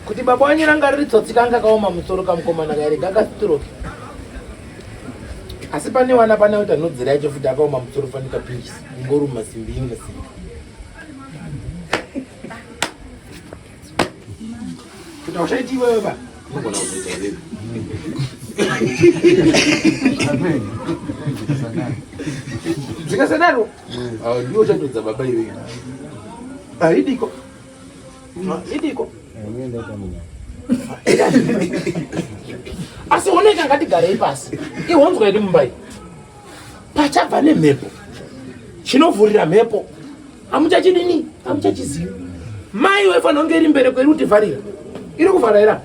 kuti baba wanyu ranga riri tsotsi, kanga kaoma musoro kamukomana kairi kakastroke, asi pane wana pane kuti anodzira yacho futi akaoma musoro fanika pinchisi ingoruma simbi imwe simbi. Kuti auchaiti iwewe ba unogona kuzoita iwewe. Zvikasadaro ndiwo uchatodza baba iwewe. Haidiko, idiko, asi oneka, ngatigarei pasi. Ihonzwa iri mumbai, pachabva nemhepo, chinovhurira mhepo hamuchachidini, hamuchachizivi. Mai waifanira kunge iri mbereko iri kutivharira, iri kuvhara ira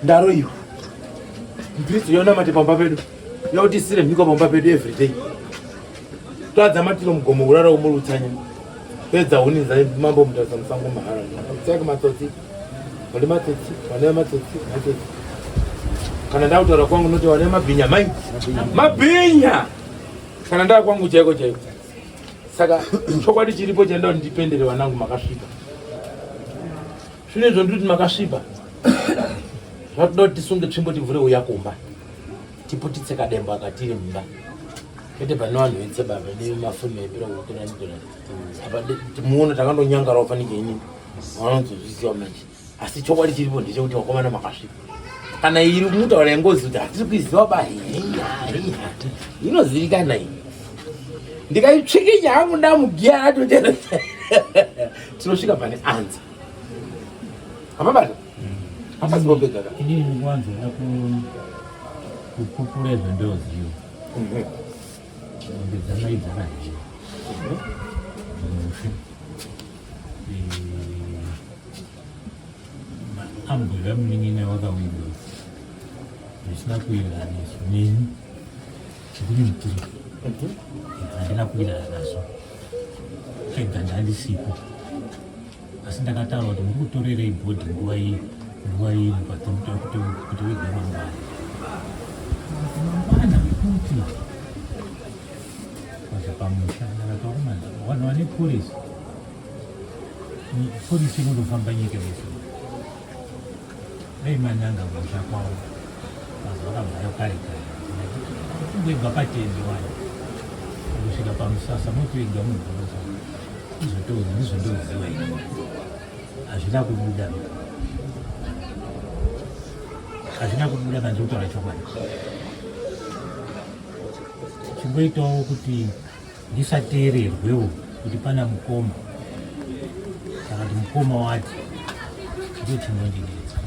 ndaro iyo mpristi yonamate pamba pedu, yakutisire mhiko pamba pedu everyday, toadza matiro mugomo urara umurutsanya pedza huni mambo mutasa musango mahara tsaka matsotsi vane matsotsi, vane matsotsi, matsotsi. Kana ndakutaura kwangu noti vane mabhinya, mai mabhinya, kana ndaa kwangu chaiko chaiko. Saka chokwadi chiripo chaenda kuti ndipendere vanangu, makasviba. Zvino izvo ndikuti makasviba, zvatoda kuti tisunge tsvimbo, tivhure uya kumba, tiputitse kadembo akatiri mumba, kwete pane vanhu vetse baba nemafoni aipera kutora nitora apa muono takandonyangarawo fanike inini vanonzozviziva manje. Asi chokwadi chiripo ndechekuti vakomana makasviba. Kana iri kumutaura yengozi kuti hatiri kuiziva ba, inozivikana iyi, ndikaitsvikinya hangu ndamugiya atotera, tinosvika pane anza hamabata hapazipopega ka. Inini ndikuwanzoda kupupura izvo ndoziva. Mombe dzamai dzakadyiwa mufi, ambwera munin'ina wakawigwa zvisina kuwirirana nesu, neni ndiri mukuru, handina kuwirirana nazvo, ega ndandisipo. Asi ndakataura kuti muri kutorerei bhodhi nguva iyi nguva iyi patinoita kuti kuti wega mangwana. Mangwana kuti kwaza pamusha ndakataura vanhu vane polisi polisi inondofamba nyika yese. Dai mananga kumusha kwavo mazuva akabvayo kare kare kungoibva patende wani kusvika pamusasa motoiga munhu pamusasa izvotozi ndizvo ndoziva ini hazvina kubuda hazvina kubuda kana ndikutaura chokwadi chingoitawo kuti ndisateererwewo kuti pana mukoma saka kuti mukoma wati ndicho chinondinetsa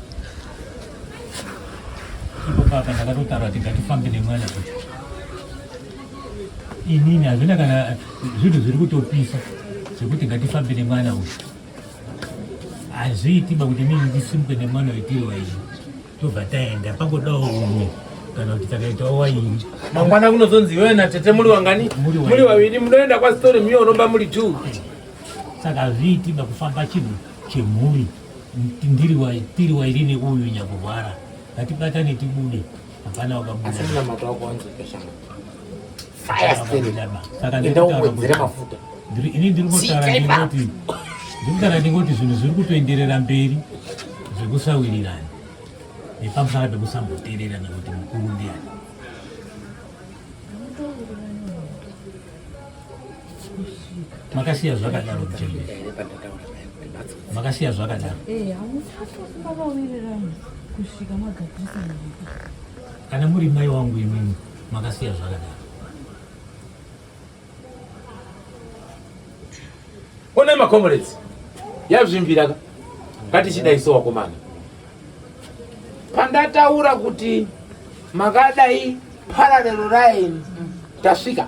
ipo papa ndakatotaura kuti ngatifambe nemwana uyu inini hazvina kana zvinhu zviri kutopisa zvekuti ngatifambe nemwana uyu hazviiti ba kuti inini ndisimuke nemwana uyu tiri waini tobva taenda pangodawo umwe kana kuti takaitawo wairi mangwana kunozonzi iwewe natete muri wangani muri vaviri munoenda kwasitori miyo unomba muri two saka hazviiti ba kufamba chinhu chemhuri ndiri tiri wairi neuyu nyakurwara ngatibatane tibude hapana wakabuda asi munamato wako wanzwika shanga fire spirit enda uwedzere mafuta ini ndiri kutaura ndingoti ndiri kutaura ndingoti zvinhu zviri kutoenderera mberi zvekusawirirana nepamusana pekusamboteererana kuti mukuru ndiani makasiya zvakadaro muchembere makasiya zvakadaro eh, kusvika magadzirisa kana muri mai wangu imimi makasiya zvakadaro Ona macomrades yazvimbira ka ngatichidai so wakomana pandataura kuti makadai parallel line tasvika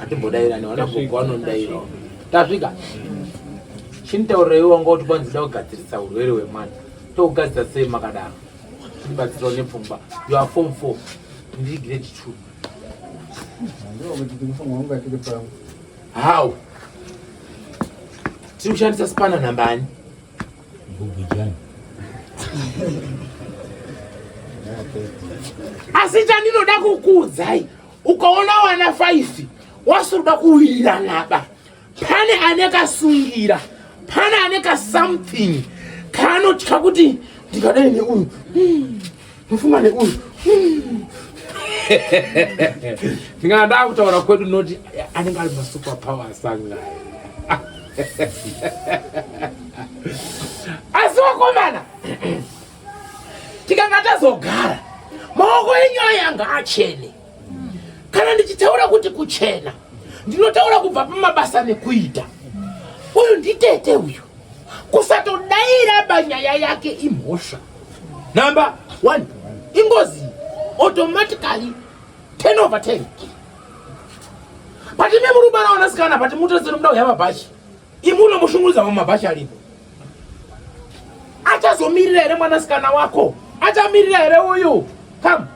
atimbodairani wana gogo vanondairawo tasvika chinitaurirai wanga kuti kwanzi da kugadzirisa urwere hwemwana tokugadzirisa sei makadaro tibatsirawo nepfungwa you are form 4 ndiri grade 2 How? Tiri kushandisa spana namba ani? Gugujani. Asi chandinoda kukuudzai, ukaona wana 5 wasiri kuda kuwirirana ba. Pane ane kasungira, pane ane ka something kaanotya kuti ndikadai neuyu ndofunga neuyu ndingana ndakutaura kwedu noti anenge ari masuper power asangana asi wakomana tikanga tazogara maoko enyu ayanga achene kana ndichitaura kuti kuchena ndinotaura kubva pamabasa nekuita uyu nditete uyu kusatodaira banyaya yake imhosva number one ingozi automatically 10 over 10 but ime muri kubara vanasikana but mutoseri muda kuya mabhachi imi unomushungurudza mamwe mabhachi aripo achazomirira here mwanasikana wako achamirira here uyu kam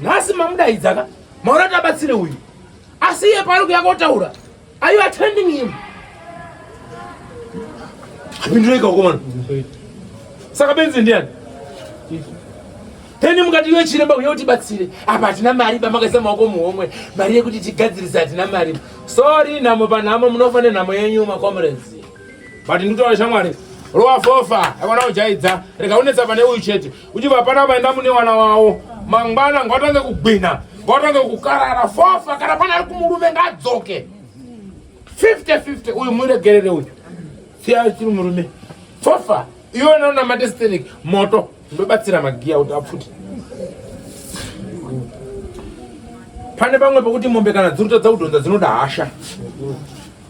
nhasi mamudaidza ka maona kuti abatsire uyu asi iye paari kuya kotaura are you attending him apindureka ukomana saka benzi ndiyani then mukati iwe chiremba uye utibatsire apa hatina mari bamakaisa maoko muhomwe mari yekuti tigadzirise hatina mari sorry nhamo panhamo munofa nenhamo yenyu macomrades but ndikutaura shamwari rova fofa akona kujaidza rega unetsa pane uyu chete uchibva pana vaenda mune wana wawo mangwana ngawatange kugwina ngawatange kukarara fofa kana pana ari kumurume ngaadzoke 50 50 uyu muregerere uyu siya chiri murume fofa iwe nonamate sterek moto ndobatsira magiya kuti apfute pane pamwe pekuti mombe kana dziri kutadza kudhonza dzinoda hasha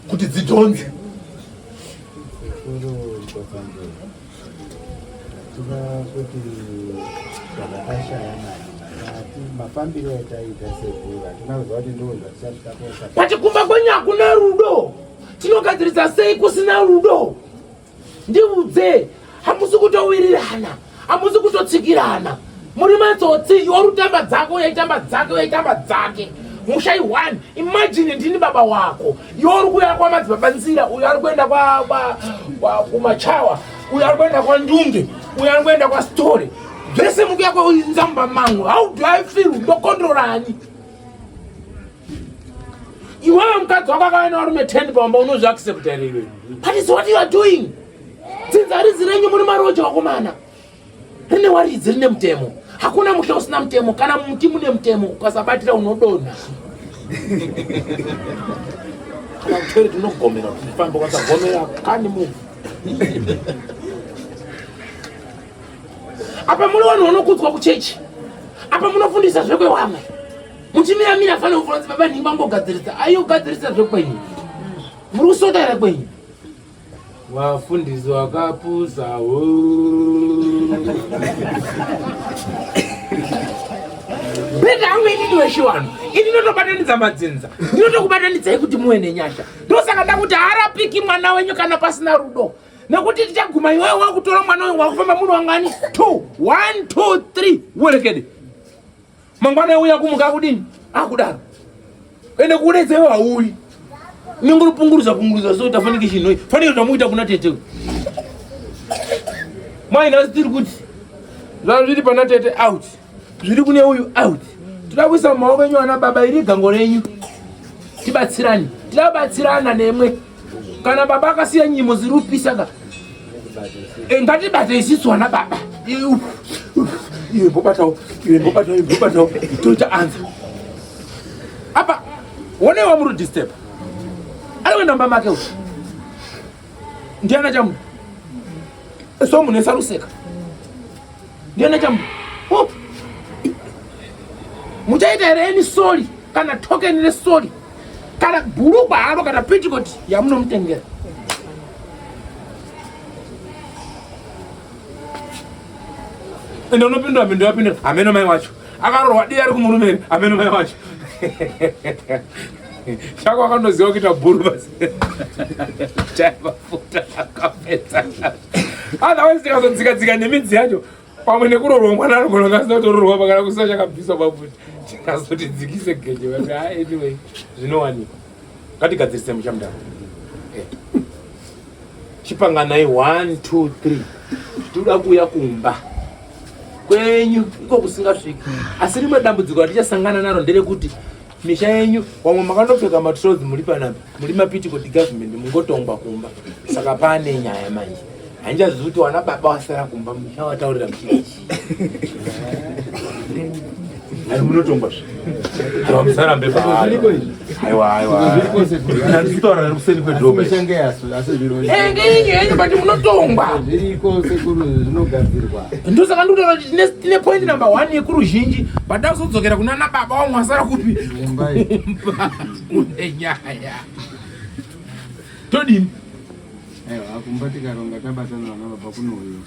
kuti dzidhonze pati kumba kwenyu hakuna rudo tinogadzirisa sei kusina rudo Ndiudze, hamusi kutowirirana, hamusi kutotsikirana, muri matsotsi. Iwe uri kutamba dzako, uye aitamba dzake, uye aitamba dzake. Musha i1. Imagine ndini baba wako. Iwe uri kuuya kwamadzibaba Nzira, uyo ari kuenda kwa kwa kwa kumachawa, uyo ari kuenda kwaNdunge, uyo ari kuenda kwaStore. Zvese mukuya kwainzamba mangu. How do I feel? Ndokontrolani? Iwewe mukadzi wako akauya nevarume 10 pamba unozviaccepta here iwewe? But it's what you are doing. Dzinza harizi renyu muri maroja vakomana. Rine waridzi rine mutemo. Hakuna musha usina mutemo. Kana muti mune mutemo ukasabatira unodonha. Kana kutoilet unogomera kuti ufambe ukasagomera kani move. Apa muri vanhu vanokudzwa kuchechi. Apa munofundisa zvekwewamwe. Muchimira mira fanira kufunza baba nhingi vangogadzirisa. Ayogadzirisa zvekwenyu. Muri kusota here kwenyu? Wafundisi wakapusa. Beta hangu ini weshiwano. Ini ndinotobatanidza madzinza. Ndinotokubatanidzai kuti muwe nenyasha. Ndosaka ndakuti haarapiki mwana wenyu kana pasina rudo. Nekuti tichaguma iwewe wakutora mwana wenyu wakufamba munhu wangani? 2 1 2 3 werekede. Mangwana uya kumuka akudini? Akudaro. Ende kuudedza iwe hauyi. Unenge uri punguruza so tafanike chinoi. Fanike zvamuita kuna tete. Mai nhasi tiri kuti zvanga zviri pana tete out. Zviri kune uyu out. Toda kuisa mumaoko enyu ana baba iri gango renyu. Tibatsirane. Tida kubatsirana nemwe. Kana baba akasiya nyimo dziri kupisa ka. Eh, ngatibate isisu ana baba. Iwe mbobatawo, iwe mbobatawo, iwe mbobatawo. Toita anza. Apa wonewa muri disturb. Ari kuenda mumba make uyu. Ndiana chamu. So munhu esaruseka. Ndiana chamu. Oh. Muchaita here any sorry kana token resori kana bhurugwa haro kana petticoat yamunomutengera. Ende unopindura mhindo yapindura hameno mai wacho akarorwa dii ari kumurume here hameno mai wacho chako akandoziva kuita bhuru basi chaimafuta akapedza otherwise tikazodzika dzika nemidzi yacho pamwe nekurorwa mwana anogona kunge asina kutororwa pakana kusina chakabviswa pafuti chikazoti dzikise geje but ah, anyway zvinowanikwa ngatigadzirise musha mudaro eh. Chipanganai 1 2 3 tinoda kuuya kumba kwenyu iko kusingasviki asi rimwe dambudziko ratichasangana naro nderekuti misha yenyu wamwe makandopfeka matrozi muri panapa muri mapitikoti government mungotongwa kumba saka pane nyaya manje handichazivi kuti wana baba wasara kumba muchavataurira muchii Ayi munotongwa zve. Aiwa musarambe Zviriko izvi. Aiwa aiwa. Zviriko sekuru. Handisitaura nari kuseri kwedhoma. Mishange yasu asi zviro. Eh ngeinyi henyu but munotongwa. Zviriko sekuru zvinogadzirwa. Ndosaka ndikutaura kuti tine tine point number 1 yekuruzhinji but ndakuzodzokera kuna ana baba wamwe wasara kupi? Kumba. Kumba. Kune nyaya. Todini? Aiwa kumba tikaronga tabatana vana baba kunouyo.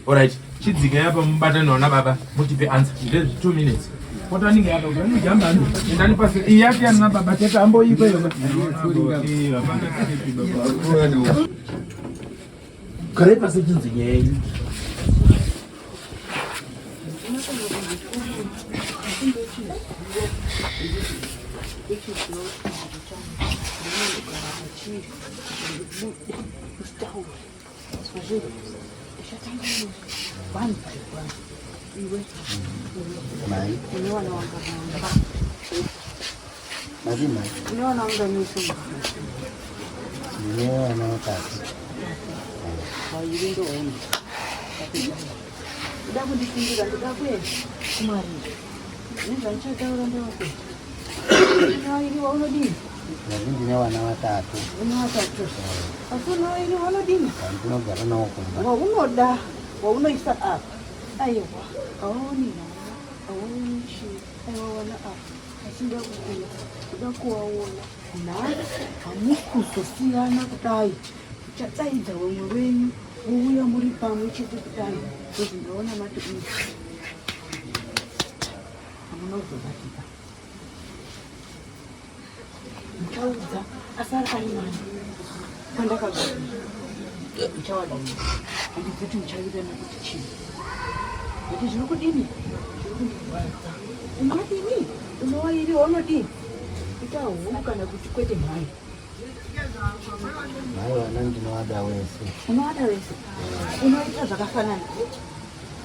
Alright, chidzikai apa mubatane vana baba mutipe answer. Ndezvi 2 minutes. Potaninge apa kuti anojamba ano. Endani pasi. Iyi yake yana baba tete amboipa iyo. Garai pasi chinzi nyaya yenyu. Mai. Mari mai. Ndine vana vatatu. Ndoda kundipindura, ndoda kuenda kumariro. Nezvandichataura ndewako. Unowairiwa unodini? Ndati ndine vana vatatu. Une vatatu. Asi unowairiwa unodini? Vandinogara navo kumba. Waunoda, waunoisa apa. Aiwa, hawaoni nhamo, hawaoni chii. Aiwa wana apa. Asi ndoda kukuya, ndoda kuwaona. Nhasi hamusi kuzosiyana kudai. Muchadaidza vamwe venyu vouya muri pamwe chete kudai. Because ndaona mati uyu. Hamuna kuzobatika. Muchaudza asara ari nani kwandakagara. Muchawadini. Handizivi kuti muchawirirana kuti chii. Kuti zviri kudini? Zviri kundirwadza. Unodini? Unowairiwa unodini? Ita hungu kana kuti kwete mhai. Mhai vana ndinovada wese. Unovada wese? Unoita zvakafanana.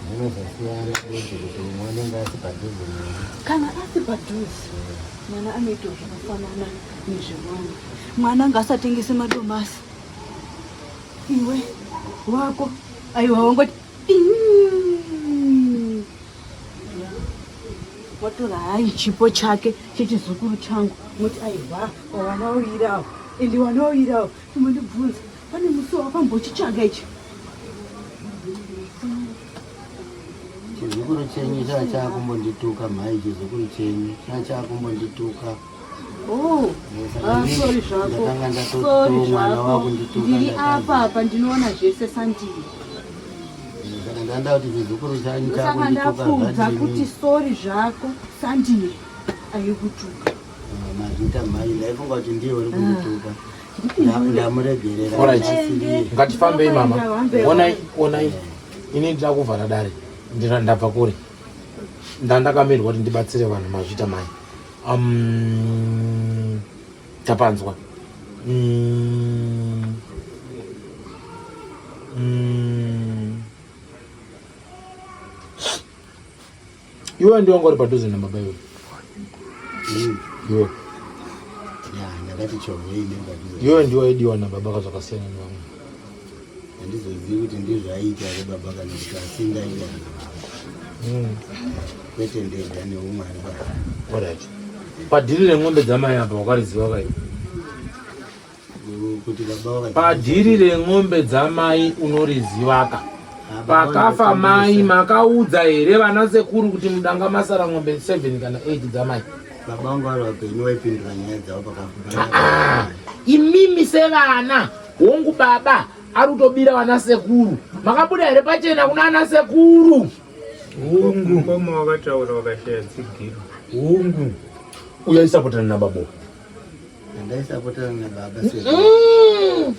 Zvinozosiyana bedzi kuti umwe unenge asi padhuze neni. Kana asi padhuze, mwana anoitawo zvakafanana nezvemwana. Mwana ngaasatengese madomasi. Iwe wako aiwa wangoti watora hayi chipo chake chechizukuru changu moti aiwa wana uirawo ende wana uirawo imondibvunza pane musi wakambochitsvaga ichi chizukuru chenyu chaa chakumbondituka mhai chizukuru chenyu chaa chakumbondituka Oh, ah, sorry zvako. Sorry zvako. Ndiri apa apa ndinoona zvese sandii. Saka ndanda kuti chizukuru chanyu Saka ndakudza kuti sorry zvako sandii ayikutuka. Ah, mazvita mhai ndaifunga kuti ndiye uri kundituka. Ah. Ndamuregerera. Alright. Ngatifambei mama. Onai, onai. Ini ndida kuvhara dare. Ndabva kure. Ndandakamirwa kuti ndibatsire vanhu mazvita mai. Um, tapanzwa mm. Mm. Iwe ndiwe wanga uri padhuze nababa iwe. Iwe. Iwe ndiwe waidiwa nababa kazvakasiyana nevamwe. Handizozivi kuti ndizvo aiita here baba kana kuti asi ndaida kana baba. Kwete ndega neumwe ari baba. Alright. Padhiri ren'ombe dzamai apa wakariziva kai? Kuti baba waka Padhiri ren'ombe dzamai unorizivaka. Ah, baba Pakafa vanotambisa. mai makaudza here vana sekuru kuti mudanga masara ng'ombe 7 kana 8 dzamai? Baba vangu vari vapenyu vaipindura nyaya dzavo pakafa. Ah, imimi sevana hongu baba ari kutobira vana sekuru makabuda here pachena kuna ana sekuru Hungu. Mukoma wakataura wakashaya tsigiro. Hungu. Uyo aisapotana nababa. Ndaisapotana nababa sekuru.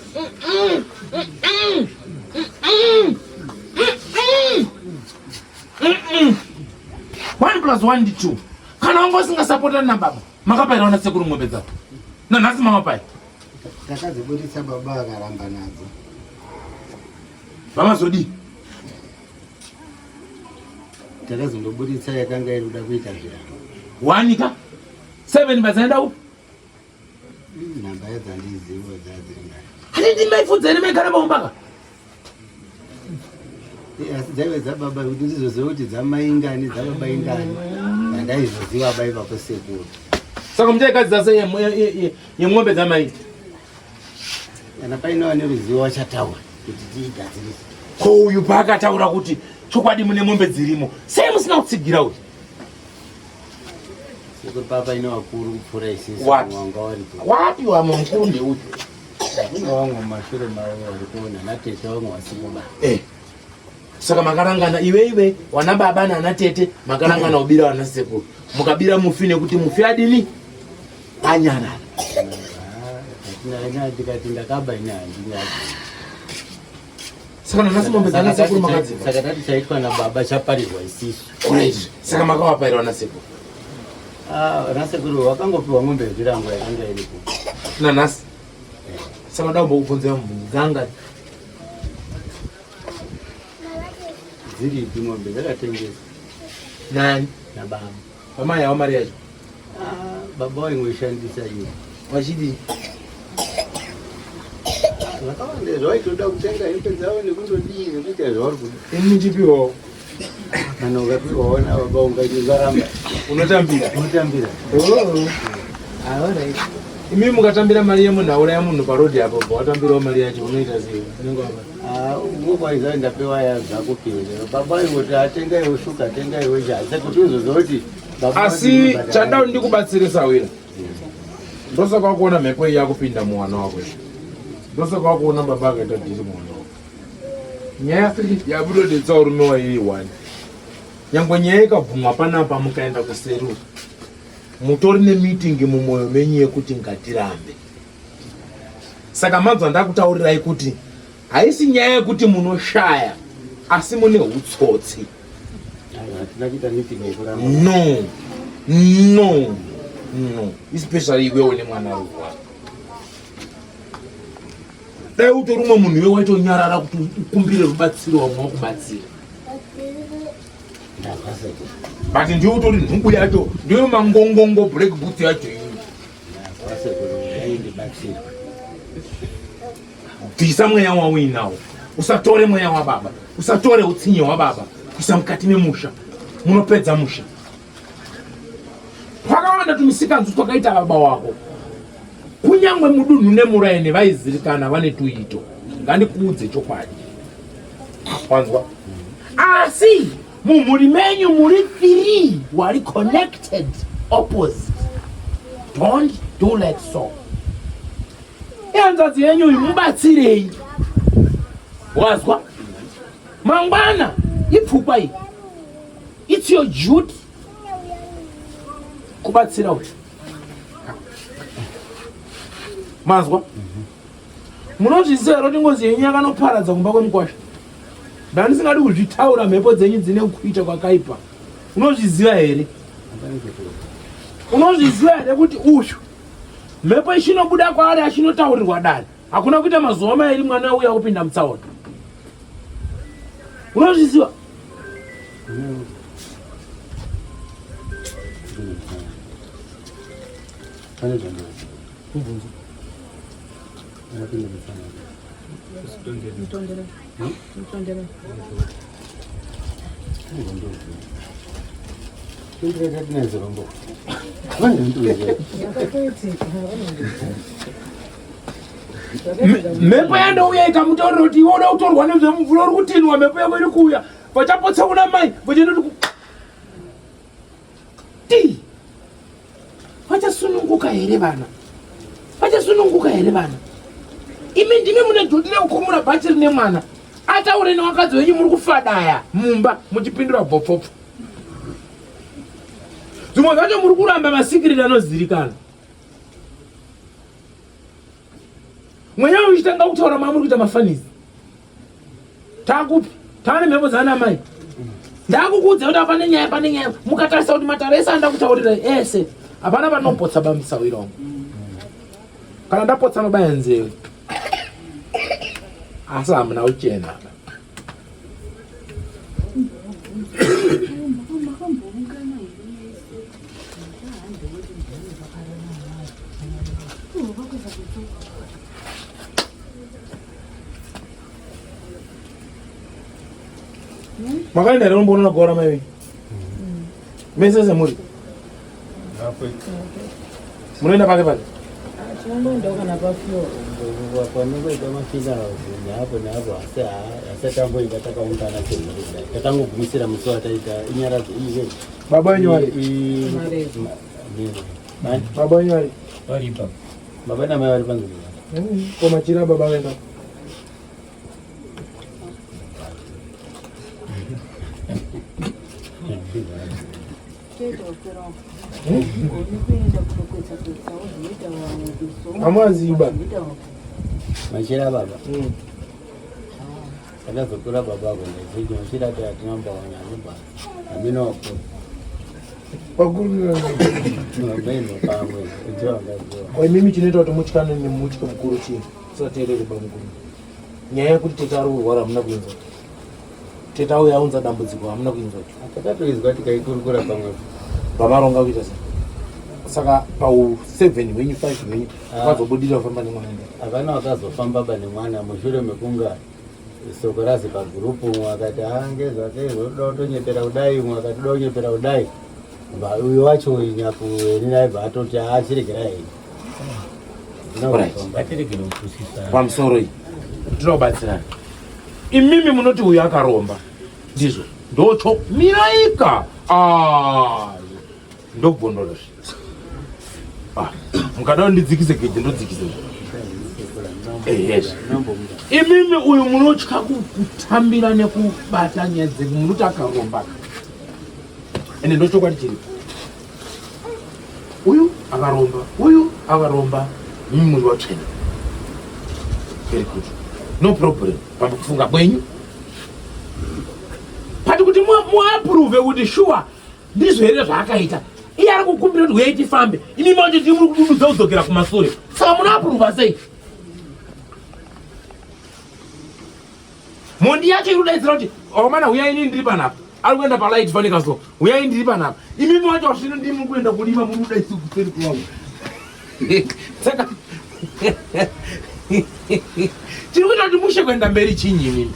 One plus one ndi two. Kana wanga usingasapotani nababa, makapaira vana sekuru ng'ombe dzako. Nanhasi mamapaira. Takadziburitsa baba akaramba nadzo. Vamazodii? Takazondoburitsa yakanga iri kuda kuita zvirango. Wanika 7 badzaenda upi? Nhamba yadzo handizivi dzadziri ngani. Handiti maifudza here maigara paumba ka? Asi dzaive dzababa kuti ndizoziva kuti dzamai ingani dzababa ingani. Handaizoziva baba ipapo sekuru. Saka muchaigadzisa sei yemombe dzamai? Kana paine vane ruzivo vachataura kuti tiigadzirise. Ko uyu paakataura kuti chokwadi mune mombe dzirimo, sei musina kutsigira uyu? Sekuru papa ine vakuru kupfuura isisu. Wapi? Wanga waripo. Wapi wamwe mukuru ndeuyu? Kune vamwe mumashure mavo vari kuona natete vamwe vasikuba. Eh. Saka makarangana iwe iwe wana baba nana tete makarangana kubira wana sekuru. Mukabira mufi nekuti mufi adini? Anyarara. Ah, ndikati ndakaba ini handinyazi. Saka nanasi mombe dzana sekuru makadzipa. Saka tati chaitwa nababa chaparirwa isisu. Alright. Saka makawapairwa nasekuru. Ah, nasekuru wakangopiwa ng'ombe yezvirango yakanga iripo. Nanhasi. Saka ndau mbokubvunzira mubvunzo dzanga Dziripi ng'ombe dzakatengeswa nani? nababa. Pamai yawo mari yacho. Ah, baba waingoshandisa iyo. Wachidii? Zvakawanda zvawaitoda kutenga hembe dzavo nekundodii nekuita zvauri kuda. Ini ndichipiwawo. Kana ukapiwa ona baba ungaramba. Unotambira. Unotambira. Oh. Ah, alright. Imi mukatambira mari yemunhu auraya munhu parodi apo watambirawo mari yacho unoita sei? Unenge wapa. Ah, ungokwanisa ndapewa ya zvako pere. Baba vaingoti atenga iwe shuka, tenga iwe chadza kuti uzoziva kuti baba Asi chada ndikubatsire sawira. Ndosaka wakuona mhepo iyi yakupinda muwana wako. Ndosaka wakuona baba akaita dhiri muwana wako. Nyaya yakutodetsa urume wairi one. Nyangwe nyaya ikabvumwa panapa mukaenda kuseri uku. Mutori nemeeting mumwoyo menyu yekuti ngatirambe. Saka manzwa ndakutaurirai kuti haisi nyaya yekuti munoshaya asi mune utsotsi. Hatina kuita meeting yekuramba. No. No. No, especially iwewe nemwana ari kurwara. Dai utori umwe munhu iwe waitonyarara kuti ukumbire rubatsiro wamwe wakubatsira. But ndiwe utori nhumbu yacho, ndiwe mangongongo break boots yacho iwe. Bvisa mweya wauinawo, usatore mweya wababa, usatore utsinye hwababa kuisa mukati memusha, munopedza musha. Twakawanda tumisikanzu twakaita baba wako, kunyangwe mudunhu nemuraini vaizivikana vane tuito. Ngandikuudze chokwadi, wanzwa? Asi mumhuri menyu muri 3 wari connected opposite. Don't do like so. Ihanzvadzi yenyu uyu mubatsirei, wazwa? Mangwana ipfukwa iyi, it's your duty kubatsira uyu. Mazwa? Munozviziva here kuti ngozi yenyu yakanoparadza kumba kwemukwasha? Ndandisingadi kuzvitaura, mhepo dzenyu dzine kuita kwakaipa. Unozviziva here? Unozviziva here kuti uyu mhepo ichinobuda kwaari achinotaurirwa dare hakuna kuita mazuva mairi mwana uya kupinda mutsaona. Unozviziva? Mhepo yandouya ikamutaurira kuti iwe uda kutorwa nezvemumvura uri kutinwa mhepo yako iri kuuya vachapotsa kuna mai vachandoti ti vachasununguka here vana vachasununguka here vana imi ndimi mune duty rekukumura bhachi rine mwana ataure nevakadzi venyu muri kufadaya mumba muchipindura bvopfopfo zvimwe zvacho muri kuramba masikiriti anozivikana mweya uchitanga kutaura mamuri kuita mafanisi takupi tava nemhepo dzaana mai ndakukuudza kuti apane nyaya pane nyaya mukatarisa kuti matare ese andakutaurira ese hapana panopotsa bamisawira wangu kana ndapotsa nobaya nzeve asi hamuna kuchena. Makaenda here unomboona gora mai venyu? Mese semuri. Munoenda pake pake? Tinongoendawo kana pafloor. Panongoita mafunerals neapo neapo asi asati amboita takaungana semhuri kudai. Takangogumisira musi wataita inyaradzo iye. Baba wenyu vari? Baba wenyu vari? Vari ipapo. Baba namai vari panzvimbo. Ko machira baba venda? Amaziba. Machira baba. Takazokura baba ako ndezviji machira ati hatina mbawana anobva amene wakura. Imimi chinoita kuti mutyane nemutyo mukuru chii? Usateerere bamukuru. Nyaya yekuti tete ari kurwara hamuna kuinzwa. Tete auya aunza dambudziko hamuna kuinzwa. Takatoinzwa tikaikurukura pamwepo. Vamaronga kuita sei? Saka pau 7 hwenyu 5 hwenyu vakazobudira kufamba nemwana. Havana vakazofamba ba nemwana mushure mekunga soko razi pagurupu umwe akati haa ngezvake unoda kutonyepera kudai umwe akati uda kunyepera kudai uyu wacho uyu nyakueni aibva atoti haa chiregerai henyu. Pamusoro iyi tinobatsirana. Imimi munoti uyu akaromba ndizvo ndocho miraika ah, ndobvondora ah, mukada kundidzikise geje ndodzikise ehezve imimi uyu munotya kutambira nekubata nyaya dzeku munoti akaromba ende ndochokwadi chiripo uyu akaromba uyu akaromba mimi muri watsvene very good no problem pakufunga kwenyu pati kuti muaprove kuti shuwa ndizvo here zvaakaita. Iye ari kukumbira kuti huyai tifambe, imi manje ndimi muri kudududza kudzokera kumasure. Saka munoapuruva sei? Mhondi yacho iri kudaidzira kuti omana huyai inini ndiri panapa. Ari kuenda palight fanika so. Huyai ndiri panapa. Imi wacho zvino ndimi muri kuenda kurima muri kudaidzira kuseri kwangu. Saka chiri kuita kuti mushe kuenda mberi chinyi imimi?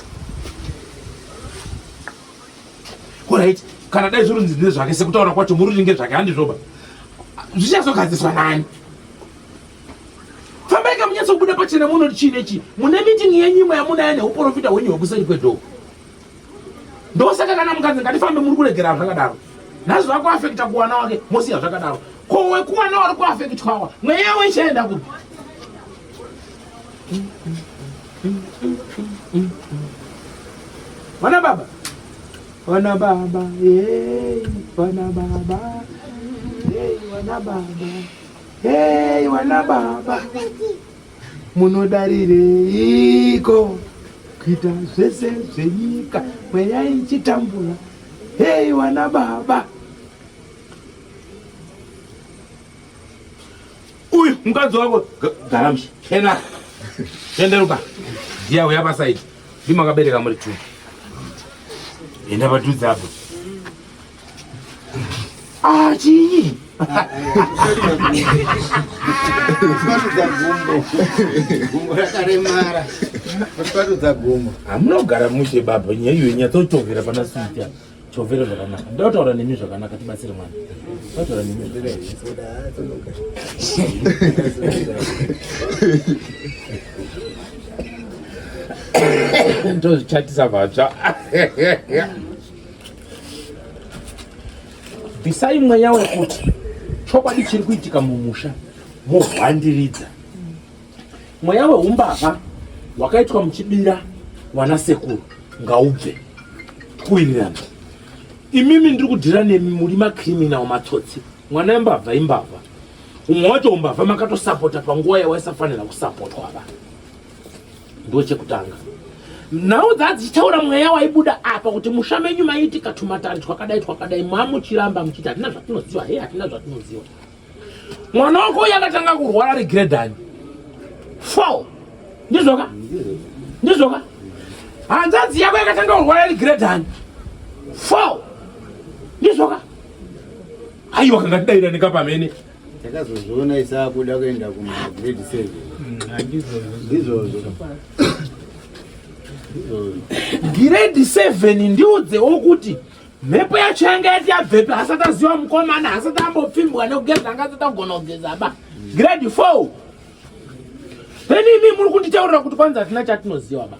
Alright, kana dai zvirunzi ndezvake sekutaura kwacho muri kuti ngezvake handizvoba. Zvichazogadziswa nani? Fambai kamunyatso kubuda pachena munoti chii nechii. Mune meeting yenyu imwe yamunaya neuprofita hwenyu hwekuseri kwedhoo. Ndosaka kana mukanzi ngatifambe muri kuregera zvakadaro. Nhasi zvakuafekta kuwana wake mosiya zvakadaro. Ko wekuwana wari kuafektwawa mweya wechaenda kupi? Vana baba. Vana baba, hey, vana baba. Hey, vana baba. Hey, vana baba. Munodarireiko kuita zvese zvenyika mweya ichitambura. Hey, vana baba. Uyu mukadzi wako gara mushe. Ena. Tenderuka. Ndiya uya pasaidi. Ndimi makabereka muri two. Enda padhuze apo. Ah, chinyi. Kutwarudza gumbo. Gumbo rakaremara. Kutwarudza gumbo. Hamuna kugara mushe baba, nyaya iyoyo nyatsochovhera pana sweet apa. Chovhera zvakanaka. Ndotaura nemi zvakanaka tibatsire mwana. Ndotaura nemi zvakanaka. Ndozvichatisa vatsva. Bvisai mweya wekuti chokwadi chiri kuitika mumusha mohwandiridza. Mweya weumbavha wakaitwa muchibira wana sekuru ngaubve. Tikuwirirana. Imimi ndiri kudhira nemi muri macriminal matsotsi. Mwana imbavha imbavha. Umwe wacho umbavha makatosapota panguva yawaisafanira kusapotwa va. Ndo chekutanga. Nhau dzadzichitaura mweya waibuda apa kuti musha menyu maiitika tumatare twakadai twakadai mamuchiramba muchiti hatina zvatinoziva he hatina zvatinoziva. Mwana wako uyu akatanga kurwara ari grade ani? 4. Ndizvoka? Ndizvoka? Hanzvadzi yako yakatanga kurwara ari grade ani? 4. Ndizvoka? Aiwa kangatidaira nekapamene. Takazozviona isakuda kuenda kuma grade 7. Ndizvozvo. Ndizvozvo. Grade 7 ndiudzewo kuti mhepo yacho yanga yati yabvepi asati aziva mukomana asati ambopfimbwa nekugeza anga asati agona kugeza ba grade 4 then imi muri kunditaurira kuti kwanzi hatina chatinoziva ba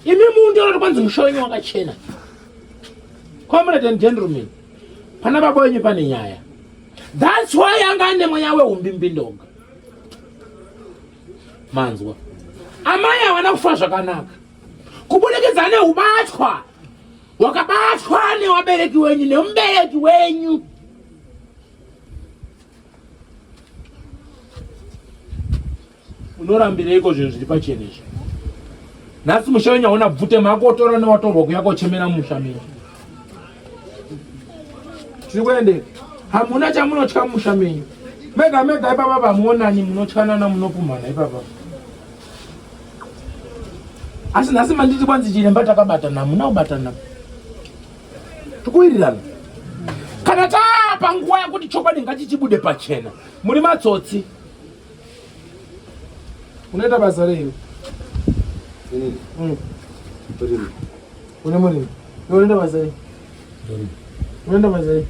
imi mundiona kuti kwanzi musha wenyu wakachena comrade and gentleman pana baba wenyu pane nyaya thats why anga ane mweya weumbimbindoga manzwa amai havana kufa zvakanaka kubudikidza neubatwa wakabatwa newabereki wenyu nemubereki wenyu unorambireiko zvinhu zviri pachena izvi nhasi musha wenyu hauna bvute makotora newatorwa kuya kochemera musha menyu tiri kuendeka hamuna chamunotya musha menyu mega mega ipapa pamuonani munotyanana munopumhana ipapa asi nhasi manditi kwanzi chiremba takabatana hamuna kubatana tikuwirirana kana taapa nguva yekuti chokwadi ngachichibude pachena muri matsotsi unoita basa rei mm. une murimi iwe unoita basa rei unoita basa rei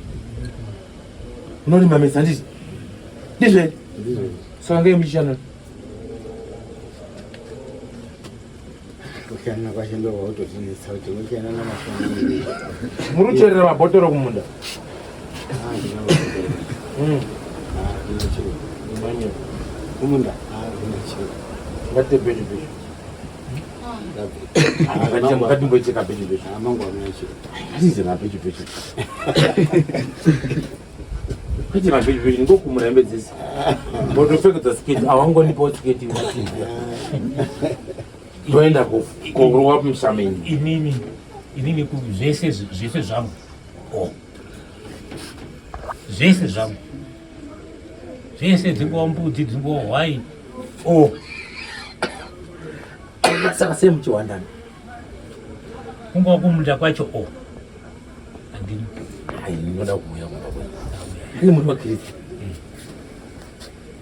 unorima mesa handiti ndizvo here saka ngei muchishanda Kushanda kwacho ndokwakutotinetsa kuti kushanda namashanda. Muri kucherera mabhotoro kumunda? Kumunda? Handina Ngati pecho pecho. Ngatimbocheka pecho pecho. Mangu hamuna chiro. Hatize mapecho pecho. Kwete mapecho pecho ngokumura hembe dzese. Mbotopfekedza siketi awangonipawo siketi Ndoenda kurowa musameni. Inini inini zvese zvese zvangu. Oh. Zvese zvangu. Zvese dzingova mbudzi, dzingova hwai. Oh. Saka sei muchiwandana? Kungova kumunda kwacho o. Oh. Handini. Hai, ndinoda kuuya kumba kwenyu. Ini muri vaKristu.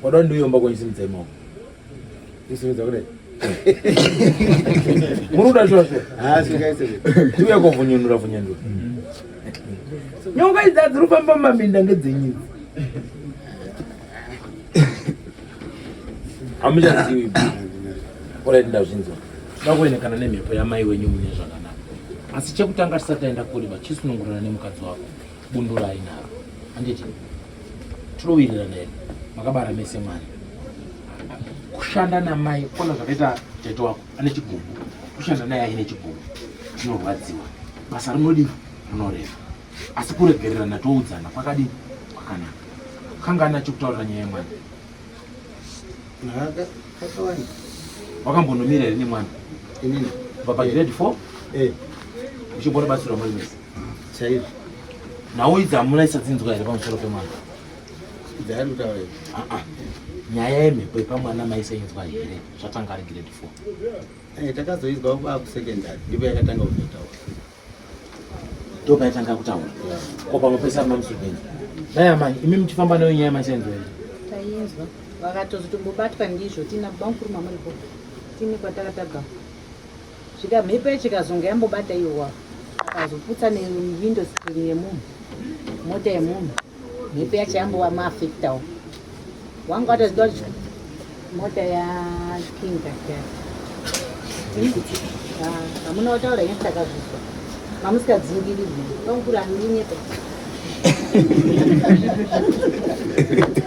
Wada ndiyomba kwenyu simudzai maoko. Isimudza kudai. Muri kuda shuwa shuwa. Ah, singaise. Tiuya kovhunyunura vhunyandura. Nyoka idzi dziri kufamba mumaminda ngedzenyu. Hamuchazivi. Alright ndazvinzwa. Toda kuenekana nemhepo yamai wenyu mune zvakanaka. Asi chekutanga tisati taenda kurima chisunungurana nemukadzi wako. Bundu raainaro. Handiti? Tinowirirana here? Makabara mese mwana. Kushanda namai kona zvakaita tete wako ane chigumbu. Kushanda naye aine chigumbu. Tinorwadziwa. Basa rinodii? Rinorema. Asi kuregererana toudzana kwakadii? Kwakanaka. Kangani achikutaurira nyaya yemwana? Kakawanda. Wakambonomira here nemwana? Inini. Kubva pagrade 4? Eh. Uchimbonobatsirwa muri mese? Chaizvo. Nhau idzi hamuna isadzinzwa here pamusoro pemwana? Dzaari kutaura idzi. Ah ah. Nyaya yemhepo yepamwana maisainzwa here zvatanga ari grade 4? Eh, takazoizwa kwakusekendari ndipo yakatanga kuzotaura. Ndopaitanga kutaura. Ko pamwe pese amamusubenzi. Dai amai, imi muchifamba nayo nyaya maisainzwa here? Tainzwa. Vakatozotombobatwa ndizvo tina bamkuru mamuripo. Tine kwatakatagama. Zvika mhepo yacho ikazonge yambobata iyo wa akazoputsa newindow screen yemunhu mota yemunhu mhepo yacho yambova maafectawo wanga watoziva kuti mota yaking kakya hamuna kutaura nyaya takazvizwa mamusikadzingirirwi bamukuru andinyepa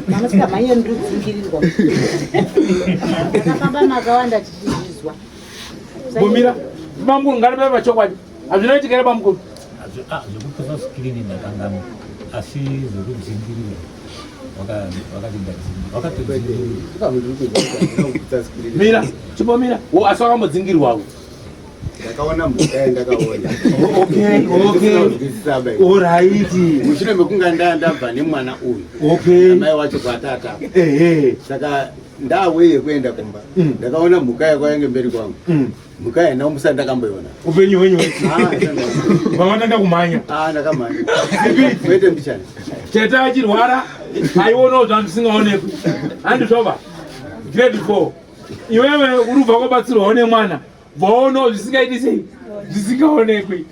mamusikamhanye ndiri kudzingirirwa takafamba makawanda tichizvizwa Bumira. Bamukuru ngaripe pachokwadi. Hazvinoitika here bamukuru? Ah, zvekuposa screen ndakanganwa asi zvekudzingirira wakati ndadzingira wakatodzingira Mira, chimbomira. Wo asi wakambodzingirwawo. Ndakaona mhuka yandakaona. Okay, okay. All right. Mushure mekunga ndabva nemwana uyu. Okay. Amai wacho kwatata. Ehe. Saka ndaweye yekuenda kumba mm. ndakaona mhuka yako yange mberi kwangu mm. mhuka yaina musa ndakamboiona upenyu hwenyu hwese vamatanga kumhanya ah, ndakamhanya kwete mbichana tete achirwara aionawo zvandisingaonekwi handizvova grade four iwewe uri kubva kwabatsirwawo nemwana vaonawo zvisingaiti sei zvisingaonekwi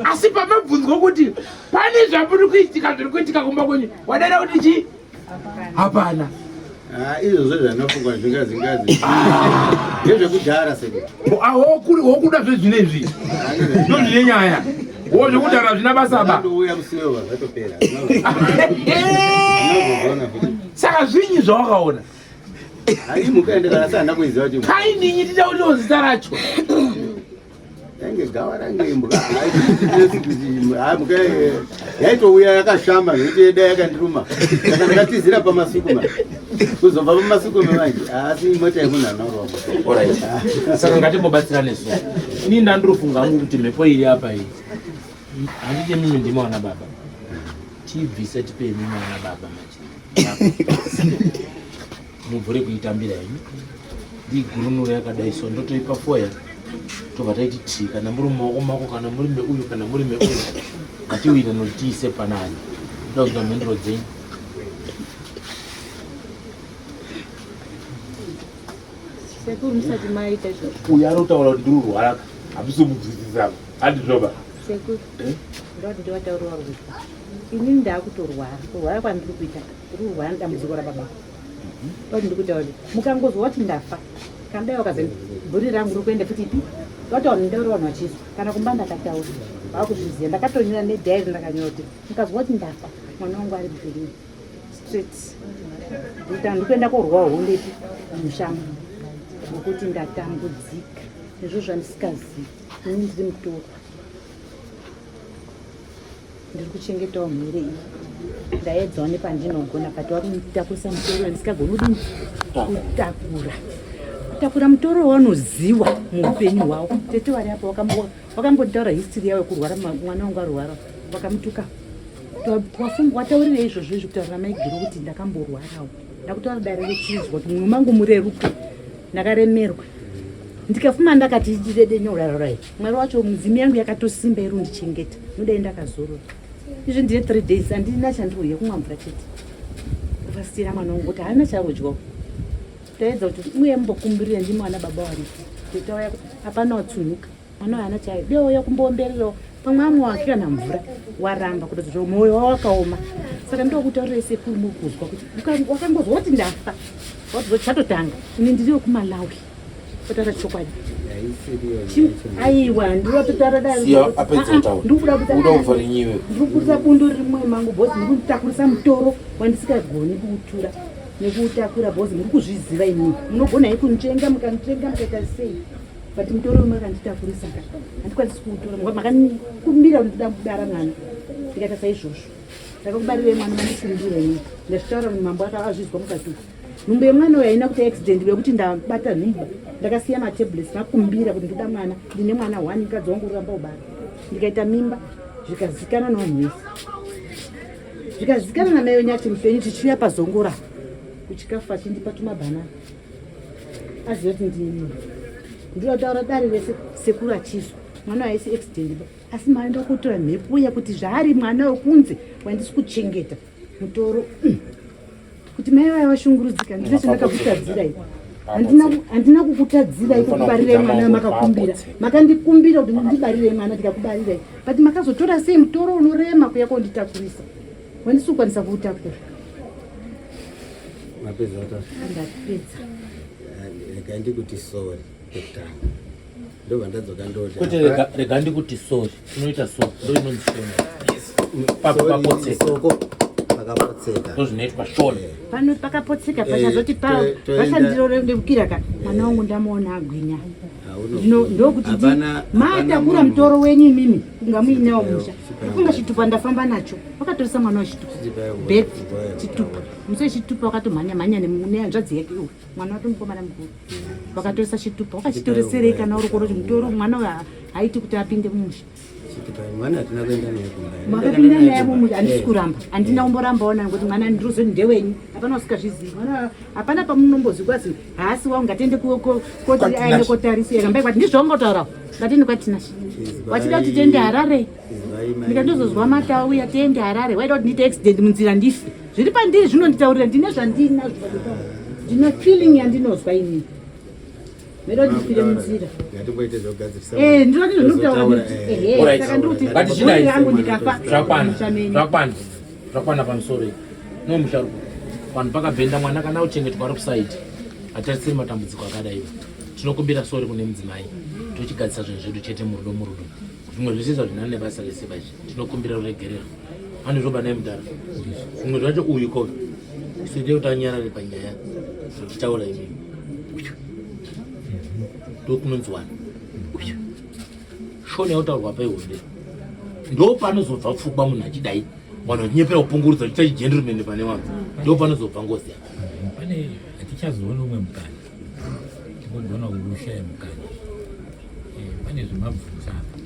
asi pamabvunzwa kuti pane zvamuri kuitika zviri kuitika kumba kwenyu wadaira kuti chii hapana ah, izvozvo zvanofunga zvingazingazi ndezvekudhara seke ah, wokuda zvezvino izvi ndo zvine nyaya wo zvekudhara zvina basa ba saka zvinyi zvawakaona kainhinyi titauriwo zita racho Yange gawa range imbwa. Mhuka yaitouya yakashama zvekuti yeda yakandiruma. Saka ndakatizira pamasukuma. Kuzobva pamasukuma manje asi mota yemunhu anorova. Alright. Saka ngatimbobatsirane su. Ini ndandirofunga hangu kuti mhepo iri apa iyi. Handiti mimi ndimi wana baba. Tibvise tipe imimi wana baba manje. Mubvure kuitambira henyu ndigurunure yakadai so ndotoipa foya tobva taiti tii kana muri mumaoko mako kana muri meuyu kana muri meuyu ngatiwire nokuti tiise panani ndoda kuita mhinduro dzenyu Sekuru musati maita izvozvo. Uyu ari kutaura kuti ndiri kurwara hamusi kumubvisisa handizvoba. Sekuru eh? ndoti ndovataurira vari kuita. Inini ndakutorwara kurwara kwandiri kuita ndiri kurwara nedambudziko rababa. Ndoti ndiri kutaura kuti mukangozwa kuti ndafa kana dai wakazi bhuri rangu riri kuenda futi ipi vataura ndaura vanhu vachizwa kana kumba ndakataura vakuzviziva ndakatonyora nedhairi ndakanyora kuti mukazwa kuti ndafa mwana wangu ari mupenyu street ndikuti ndikuenda korwa hondo ipi mushamo nokuti ndatambudzika nezvo zvandisikazivi ini ndiri mutorwa ndiri kuchengetawo mhere iyi ndaedzawo nepandinogona but wakunitakurisa mutoro wandisikagoni kudini kutakura kutakura mutoro waunoziwa muupenyu hwawo tete vari apo wakambotaura history yavo yekurwara mwana wangu arwara wakamutuka Wataurira izvozvo izvi kutaurira maiguru kuti ndakamborwarawo. Ndakutaura dare rechinzwa kuti mwoyo mangu mureruke. Ndakaremerwa. Ndikafuma ndakati dede nyorararai. Mwari wacho mudzimu yangu yakatosimba iri kundichengeta. Nodai ndakazorora. Izvi ndine 3 days handina chandiri kumwa mvura chete. Kufasitira mwana wangu kuti haana charodyawo. Taedza kuti uye mumbokumbirira ndimi ana baba waripo. Tauya hapana watsunhuka. Mwana uyu haana chayo. Deo uya kumboombererawo pamwe amwe wake kana mvura waramba kutoti mwoyo wawakaoma. Saka ndokutaurira sekuru muri kuzwa kuti wakangozwa kuti ndafa. Wati chatotanga. Ini ndiri wekuMalawi. Kutaura chokwadi. Aiwa ndinototaura dai. Siya apedze kutaura. Ndikuda kuti Uda kuvharinyiwe. Ndiri bundo riri mumwoyo mangu boss ndiri kutakurisa mutoro wandisikagoni kuutura. Nekuutakura boss muri kuzviziva imimi. Munogona hei kunitsvenga mukanitsvenga mukaita sei. But mutoro uyu makanditakurisa ka. Handikwanisi kuutura. Makandikumbira kuti ndoda kubara mwana. Ndikaita saizvozvo. Saka kubarirei mwana mandikumbira ini. Ndazvitaura mambo akazvizwa mukati uku. Nhumbu yemwana uyu haina kuti accident yekuti ndabata nhumbu. Ndakasiya matablets makumbira kuti ndoda mwana. Ndine mwana one mukadzi wangu uramba ubara. Ndikaita mimba zvikazikana nevanhu vese. Zvikazikana namai wenyati mupenyu tichiuya pazongora kuchikafu achindipa tumabhanana. Aziva kuti ndine mimba. Ndinotaura dare rese sekuru achizwa. Mwana haisi accident ba. Asi maenda kutora mhepo yekuti zvaari mwana wekunze wandisi kuchengeta mutoro. Kuti mai vaya vashungurudzika ndine chandakakutadzirai. Handina kukutadzirai kukubarirai mwana makakumbira. Makandikumbira kuti ndibarirai mwana ndikakubarirai. But makazotora sei mutoro unorema kuya konditakurisa. Wandisi kukwanisa kuutakura. Mapedza kutaura? Ndapedza. Rega ndikuti sorry pekutanga. Ndobva ndadzoka ndoti. Kwete rega ndikuti sorry. Unoita so. Ndo inonzi shona. Papotseka. Soko pakapotseka. Ndo zvinoitwa shona. Pano pakapotseka pachazoti pa vashandiroremukira ka mwana wangu ndamuona agwinya. Ndokuti matakura mutoro wenyu imimi kunga muinewo musha. Kunga chitupa ndafamba nacho. Vakatoresa mwana wechitupa. Birth chitupa. Musi wechitupa wakatomhanya mhanya nehanzvadzi yake uyu. Mwana wake mukomana mukuru. Vakatoresa chitupa. Wakachitoreserei kana uri kuona kuti mutoro mwana uyu haiti kuti apinde mumusha. Mwana hatina kuenda naye kumba. Makapinda naye mumusha handisi kuramba. Handina kumborambawo naye ngokuti mwana ndinozoti ndewenyu. Hapana usikazvizivi. Mwana hapana pamunombozwi kwazi haasi wangu ngatiende koti aende kotarisa. Rambai kwati ndizvo wangotaurawo. Ngatiende kwaTinashe. Wachida kuti tiende Harare. Ndikatozozwa matauya tiende Harare. Waida kuti ndiite accident munzira ndife. Zviri pandiri zvinonditaurira ndine zvandinazvo. Ndine feeling yandinozwa inini. Ndinoda kuti ndifire munzira. Ngatimboite zvekugadzirisa. Eh, ndinoda kuti ndinotaura kuti ehe, saka ndiri kuti Ngatichidai. yangu ndikafa. Zvakwana. Musha menyu. Zvakwana. Zvakwana pamusoro iyi. No musharuko. Vanhu pakabhenda mwana kana uchengetwa ari kusaidi. Hatarisiri matambudziko akadai. Tinokumbira sorry kune mudzimai. Tochigadzisa zvinhu zvedu chete murudo murudo. Zvimwe zvese zvazvina nebasa rese baizvi. Tinokumbira ruregerero. Ane zvoba naye mudhara. Zvimwe zvacho uyu ko. Side kuti anyarare panyaya. Tichitaura imi. Uyu. Ndokunonzi wani. Uyu. Shona yautaurwa paihombe. Ndopanozobva pfungwa munhu achidai. Vanhu vachinyepera kupungurudza vachiita chigentleman pane vanhu. Ndopanozobva ngozi yako. Pane hatichazoona umwe mukana. Tinogona kuushaya mukana. Pane zvemabvunza apa.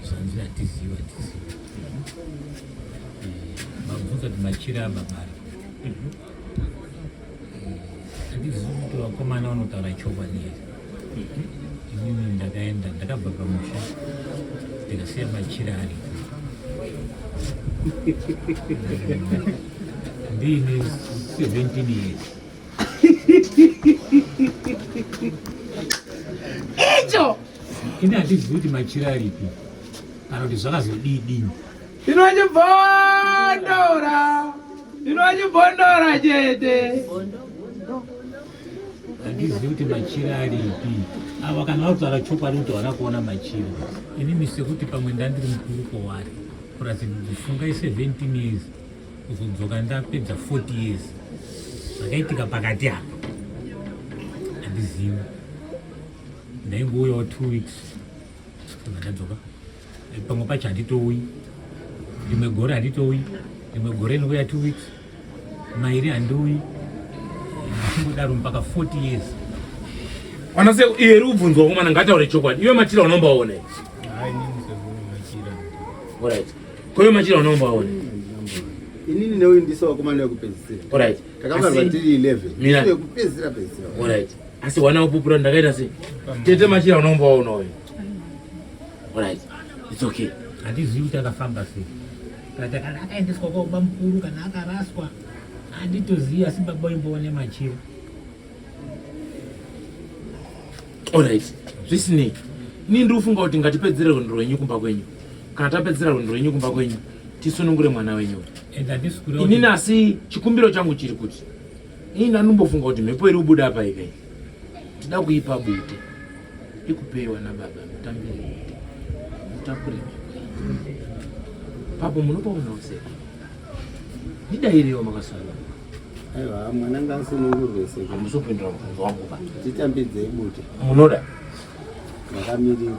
Zvanzi hatizivi hatizivi. Mabvunza kuti machira ababa aripo. Handizivi kuti vakomana vanotaura chokwadi here. Inini ndakaenda ndakabva pamusha ndikasiya machira aripo. Ndiine 17 years. Icho! Ini handizivi kuti machira aripi kana kuti zvakazodii dini. Ndinochibondora! Ndinochibondora chete! Handizivi kuti machira aripi. Ava kana vakutaura chokwadi kuti havana kuona machira. Inini sekuti pamwe ndandiri mukuru kwavari. Plus fungai 17 years kuzodzoka ndapedza 40 years. Zvakaitika pakati apa. Handizivi. Ndaingouyawo 2 weeks. Ndobva ndadzoka. Pamwe pacho handitouyi. Rimwe gore handitouyi. Rimwe gore ndinouya 2 weeks. Mairi handiuyi. Ndichingodaro mpaka 40 years. Wana se iye iri kubvunzwa komana ngataure chokwadi. Iwe machira unombaona. Hayi nini sekuru machira. Alright. Koyo machira unombaona. Inini neuyu ndiso vakomana vekupedzisira. Alright. Takabarwa tiri 11. Mira. Vekupedzisira pedzisira. Alright. Asi wana upupura ndakaita sei? Tete machira unombaona uyu. Alright. It's okay. Handizivi kuti akafamba sei. Kana kana akaendeswa kwa baba mukuru kana akaraswa. Handitozivi asi baba imboone machira. Alright. Zvisinei. Ini ndiri kufunga kuti ngatipedzere rwendo rwenyu kumba kwenyu. Kana tapedzera rwendo rwenyu kumba kwenyu, tisunungure mwana wenyu. Inini asi chikumbiro changu chiri kuti ini ndanombofunga kuti mhepo iri kubuda apa ikai. Tida kuipa bute. Ikupei wana baba mutambire bute. Mutakure mhepo iyi. Papo munopaona useko. Ndidairewo makasara. Aiwa mwana ngaasunungurwe seko. Hamusopindura mubvunzo wangu ba. Titambidzei bute. Munoda? Ndakamirira.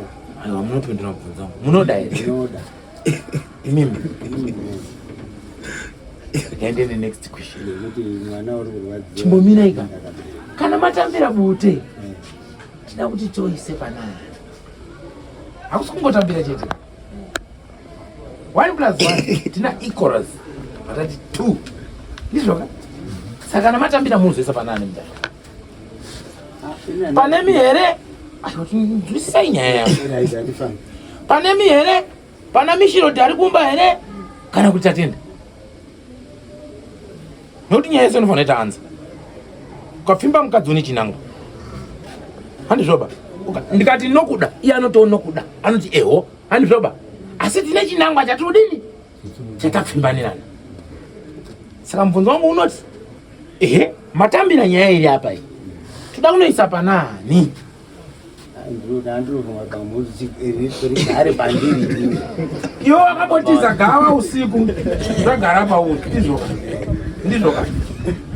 Aiwa munopindura mubvunzo wangu. Munoda here? Ndinoda. Imimi. Ngaende ne next question. Nekuti mwana uri kurwadziwa. Chimbomirai ka. Kana matambira bute. Eh. Tida kuti toise panani. Hakusi kungotambira chete. 1 plus 1 tina equals patati 2 ndizvoka saka kana matambira munozoisa panani mudai panemi here nzwisisai nyaya yako panemi here pana mishiroti ari kumba here kana kuti tatenda nokuti nyaya yese unofanira ita anza ukapfimba mukadzi une chinangwa handizvoba ndikati nokuda iye anotiwo nokuda anoti eho handizvoba asi tine chinangwa chatodini chatapfimbanirana saka mubvunzo wangu unoti ehe matambira nyaya iri apa iyi toda kunoisa panani Iwe wakambotiza gava usiku zvagara pauri ndizvoka ndizvoka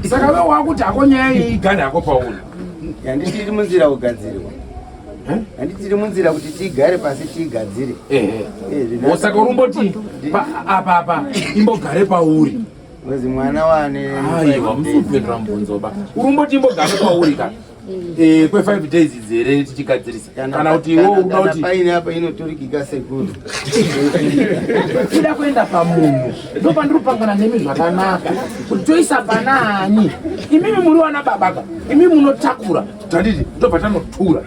saka we wakuti hako nyaya iyi igare hako pauri handiti iri munzira kugadzirwa handiti iri munzira kuti tiigare pasi tiigadzire saka urumboti apa apa imbogare pauri Mwezi mwana wane aiwa musupindura mubvunzo ba urumboti imbogare pauri ka Eh, kwe 5 days idzi here tichigadzirisa kana kuti iwe uda kuti paine apa inoturikika sekuru kuda kuenda pamunhu ndopandiri kupangana nemi zvakanaka kuti toisa panaani imimi muri wana babaka imimi munotakura tanditi ndobva tanotura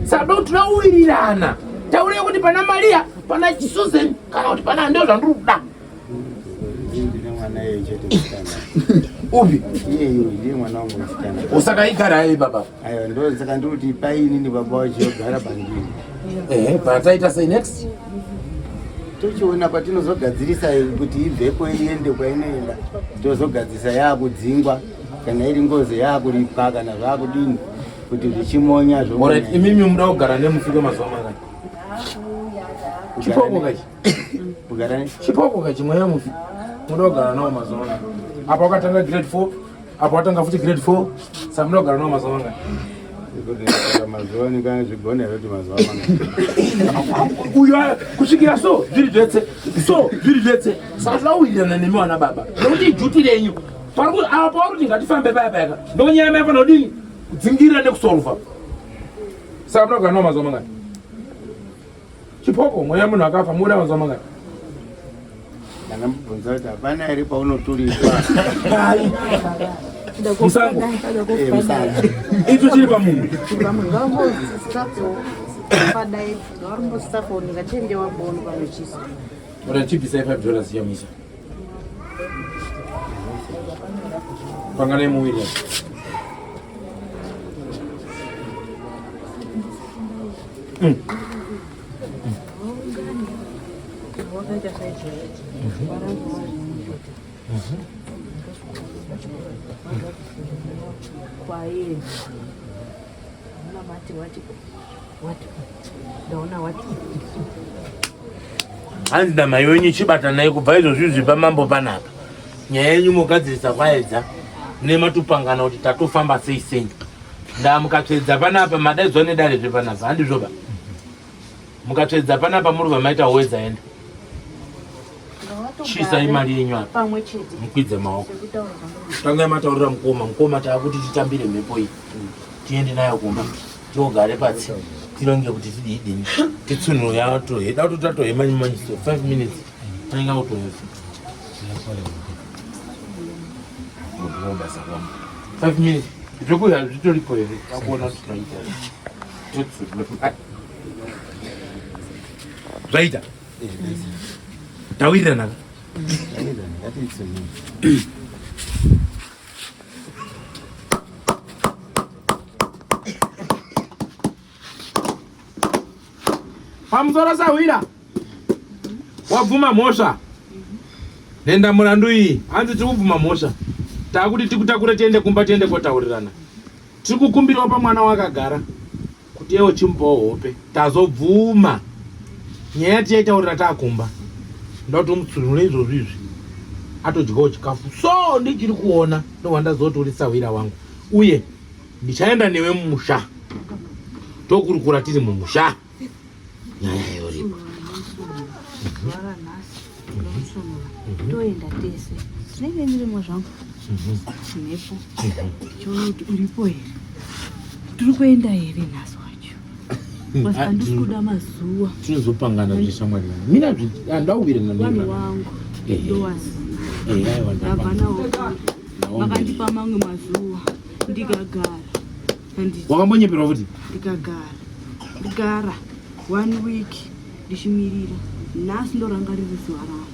saka do tinowirirana taurei kuti pana maria pana susan kana kuti pana ndo zvandiri kuda upi usaka igara yei baba aiwa ndo saka ndikuti paini ni baba wachiyogara pandiri ehe pataita sei next tochiona patinozogadzirisa kuti ibvepo iende kwainoenda tozogadzirisa yakudzingwa kana iri ngozi yakuripwa kana zvakudini kuti zvichimonya zvo imimi muda kugara nemufi kwemazuva mangani chipoko kachi Chipoko kachimweya mufi. Munoda kugara nawo mazuva mangani? Apa wakatanga grade 4, apa watanga futi grade 4, saka munoda kugara nawo mazuva mangani? Mazuva anenge zvigona here kuti mazuva mangani? Uyo kusvikira so zviri zvetse, so zviri zvetse. Saka tinowirirana nemi wana baba. Nekuti iduty renyu. Pari kuti apa pauri kuti ngatifambe paya paya ka. Ndonyaya mai fanira kudini? Kudzingirira nekusolva. Saka munoda kugara nawo mazuva mangani? Chipoko mweya munhu akafa muda mazuva mangani? Ndakambobvunza kuti hapana here paunoturikwa. Pai. Musango. Eh, musango. Icho chiri pamunhu. Ora chibvisai 5 dollars yamisa. Panganai muwiri. Hanzi namai wenyu chibatanai kubva izvozvi izvi pamambo panapa nyaya yenyu mogadzirisa kwaedza nematopangana kuti tatofamba sei sei Ndamukatsvedza panapa madaidzwa nedare zve panapa handizvo ba. Mukatsvedza panapa muri vamaita wedza enda. Chisai mari yenyu apa. Pamwe chete. Mukwidze maoko. Tangai mataurira mukoma, mukoma taakuti titambire mhepo iyi. Tiende nayo kumba. Tiogare patsi. Tironge kuti tidii dini. Titsunuro yato. Heda kuti tatohema nyimanyiso 5 minutes. Anenge akutoyosa. Basa kwangu. 5 minutes. Zvekuya zvitoripo here? Takuona kuti tinoita. Zvaita. Tawirirana. Pamusoro sahwira. Wabvuma mhosva. Nenda murandu iyi. Hanzi tiri kubvuma mhosva. Takuti tikutakure tiende kumba tiende kotaurirana. Tiri kukumbirawo pamwana wakagara kuti iye uchimupawo hope. Tazobvuma. Nyaya tichaitaurira takumba. Ndoda kuti umutsunhure izvozvi izvi. Atodyawo chikafu. So ndichiri kuona ndobva ndazoti uri sahwira wangu. Uye ndichaenda newe mumusha. Tokurukura tiri mumusha. Nyaya yoripo. Toenda tese. Tinenge ndirimo zvangu. Mhepo. Tichiona kuti uripo here. Tiri kuenda here nhasi wacho. Basi handisi kuda mazuva. Tinozopangana zveshamwari yangu. Mina handauwirirana Vanhu wangu. Ndowaziva. Aiwa Ndabva nawo. Vakandipa mamwe mazuva ndikagara. Wakambonyeperwa futi? Ndikagara. Ndigara one week ndichimirira. Nhasi ndoranga riri zuva rangu.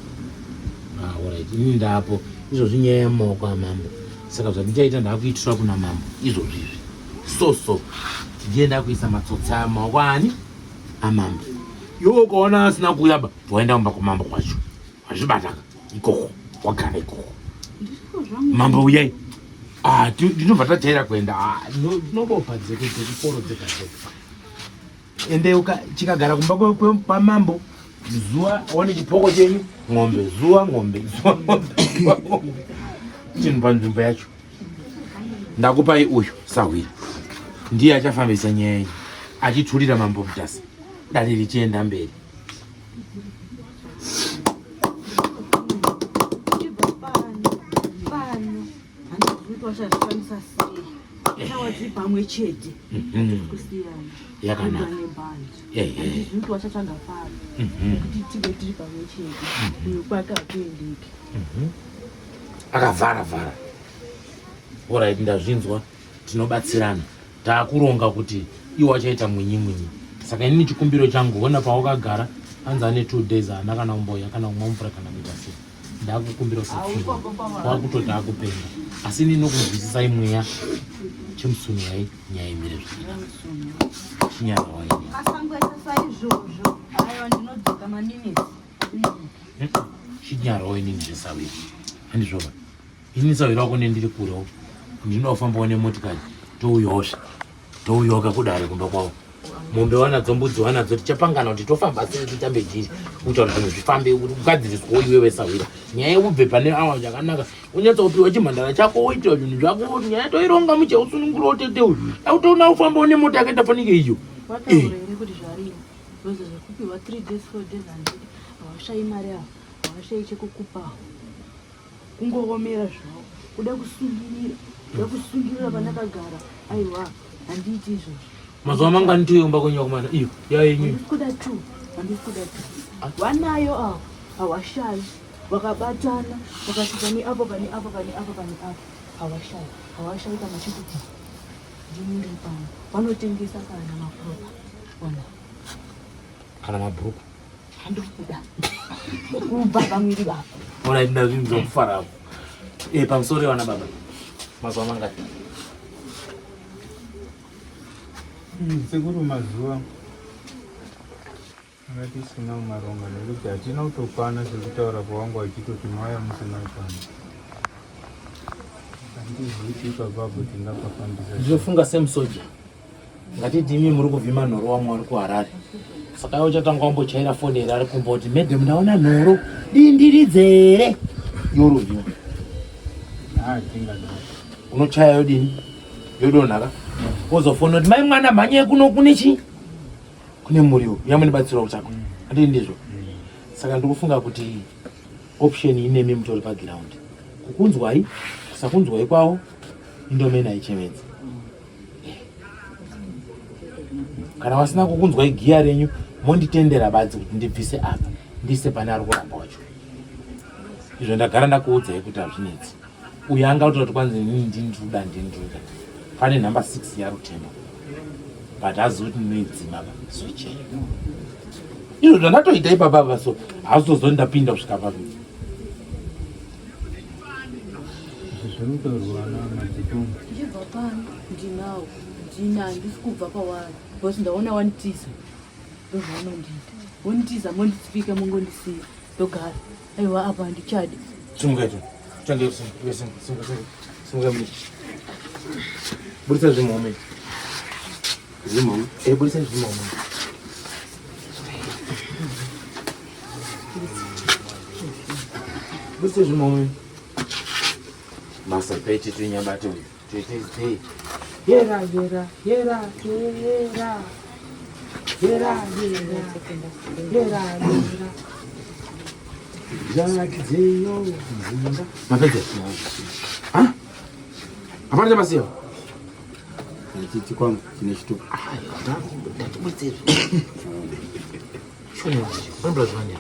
Ah, alright. Ini ndapo. Izvozvi nyaya yemumaoko amambo. Saka zvandichaita ndakuitira kuna mambo. Izvozvi izvi. So so. Ndiye ndakuisa matsotsi aya mumaoko ani? Amambo. Iwe ukaona asina kuuya ba, waenda kumba kwamambo kwacho. Wazvibataka ikoko. Wagara ikoko. Mambo uyai. Ah, ndinobva tajaira kuenda. Ah, ndinobopa dzeke dzekuporo dzega dzega. Ende chikagara kumba kwamambo zuva one chipoko chenyu ng'ombe zuva ng'ombe zuva ng'ombe zuva ng'ombe chinhu panzvimbo yacho ndakupai uyu sahwira ndiye achafambisa nyaya iyi achiturira mambo mutasa dare richienda mberi Wachazvifambisa sei? Tawa dziri pamwe chete. Mhm. Kusiyana. Yakanaka. Nebhandi. Ehe. Handizivi kuti wachatsvaga pari. Mhm. Nekuti tive tiri pamwe chete. Uyu kwake hakuendeki. Mhm. Akavhara vhara. Alright, ndazvinzwa. Tinobatsirana. Taakuronga kuti iwo achaita mwinyi mwinyi. Saka inini chikumbiro changu hona pawakagara anzi ane 2 days haana kana kumboya kana kumwa mvura kana kuita sei. Ndakukumbira usapfira. Wakutoti akupenga. Asi inini nokunzwisisai mweya chimusunhurai nyaya imire zvakanaka. Chinyara waini. Asangoita saizvozvo. Aiwa ndinodzoka maminitsi. Chinyarawo inini zvesawiri. Handizvoba. Ini sawira wako nendiri kurewo. Ndinofambawo nemotikari touyawo touyawo kakudare kumba kwavo. Mombe wanadzo mbudzi wanadzo tichapangana kuti tofamba sei titambe jiri kuita kuti zvinhu zvifambe ugadziriswewo iwewe sawira. Nyaya yekubve pane awa zvakanaka unyatsopiwa chimhandara chako woitiwa zvinhu zvako nyaya toironga muche usunungura utete uyu. Autoona ufambawo nemota yakaita fanike iyo. Wataura here kuti zvarimo? Because zvekupiwa 3 days 4 days handidi. Hawashayi mari ava. Hawashayi chekukupawo. Kungoomera zvavo. Kuda kusungirira. Kuda kusungirira pandakagara. Aiwa handiiti izvozvo. Mazuva mangani tiuye kumba kwenyu vakomana? Iyo yayenyu. Handisi kuda two. Handisi kuda two. Vanayo avo hawashayi. Vakabatana vakati pane apo pane apo pane apo pane apo. Hawashayi. Hawashayi kana chekuti ndini ndiri pano. Vanotengesa kana mapropa. Ona. Kana mabhuruku. Handiri kuda. Kubva pamwiri vako. Alright, ndazvinzwa kufara ako. Eh, pamusoro vana baba. Mazuva mangani? Sekuru mazuva anga tisina kumaronga nekuti hatina kutokwana sekutaura kwawanga wachitoti mauya musina kukwana. Handizivi kuti ipapapo tingapafambisa sei. Ndinofunga semusoja. Ngatiti imi muri kuvhima nhoro wamwe wari kuHarare. Saka iwe uchatanga wambochaira foni here ari kumba kuti madam ndaona nhoro dindiridze here yorovhiwa. Ah, tingadaro. Unochaya yodini? Yodonha ka? Wozofona kuti mai mwana mhanyai kuno kune chii? Kune muriwo. Yamunibatsira kutsvaka. Handii ndizvo? Saka ndikufunga kuti option inemi mutori paground. Kukunzwai, kusakunzwai kwavo indomene haichemedzi. Kana vasina kukunzwai giya renyu monditendera badzi kuti ndibvise apa ndiise pane ari kuramba wacho. Izvo ndagara ndakuudzai kuti hazvinetsi. Uyo anga kutoti kwanzi inini ndini ndikuda ndini ndikuda. Pane number 6 yaRutendo. But hazivi kuti ndinoidzima ba switch yayo. Izvo zvandatoita ipapa apa so hazvitozoni ndapinda kusvika papi. Zviri kutaurwa namadzikoma. Ndichibva pano ndinawo ndina handisi kubva pawari because ndaona wanitiza ndozvaunondiita wonitiza monditsipika mongondisiya ndogara aiwa apa handichadi Simuka tu. Change simuka simuka simuka simuka simuka. Burisa zvimhome. Zvimhome? Eh, burisa zvimhome. Burisa zvimhome. Masa pete tunyabate uyu. Tete sei. Yera yera yera yera. Yera yera. Yera yera. Zvarakidzeyo nzinga. Mapedza. Ha? Hapana chamasiya. Chikwama chine chitupa. Ndatibudze. Shona. Unombra zvanya.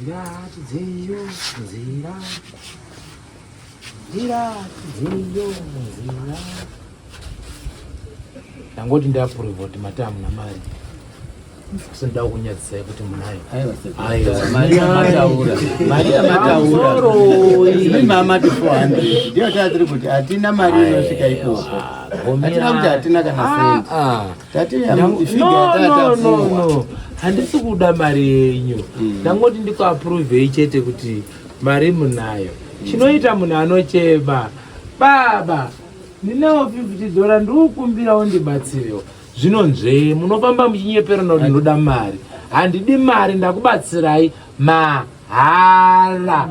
Ndiratidzeyo nzira. Ndiratidzeyo nzira. Ndangoti ndaapuruvha kuti mati hamuna mari. Asi ndida kukunyadzisai kuti munayo. Aiwa, mari yamataura. Mari yamataura. Imi mamati 400. Ndiyo tatiri kuti hatina mari inosvika ikoko. Hatina kuti hatina kana sendi. Tati figure yatatapuwa. Handisi kuda mari yenyu. Ndangoti ndikuapuruvhei chete kuti mari munayo. Chinoita munhu anochema. Baba, ndinawo 50 dollar ndikukumbira undibatsirewo. Zvino nzvee munofamba muchinyeperana kuti ndinoda mari. Handidi mari ndakubatsirai mahala.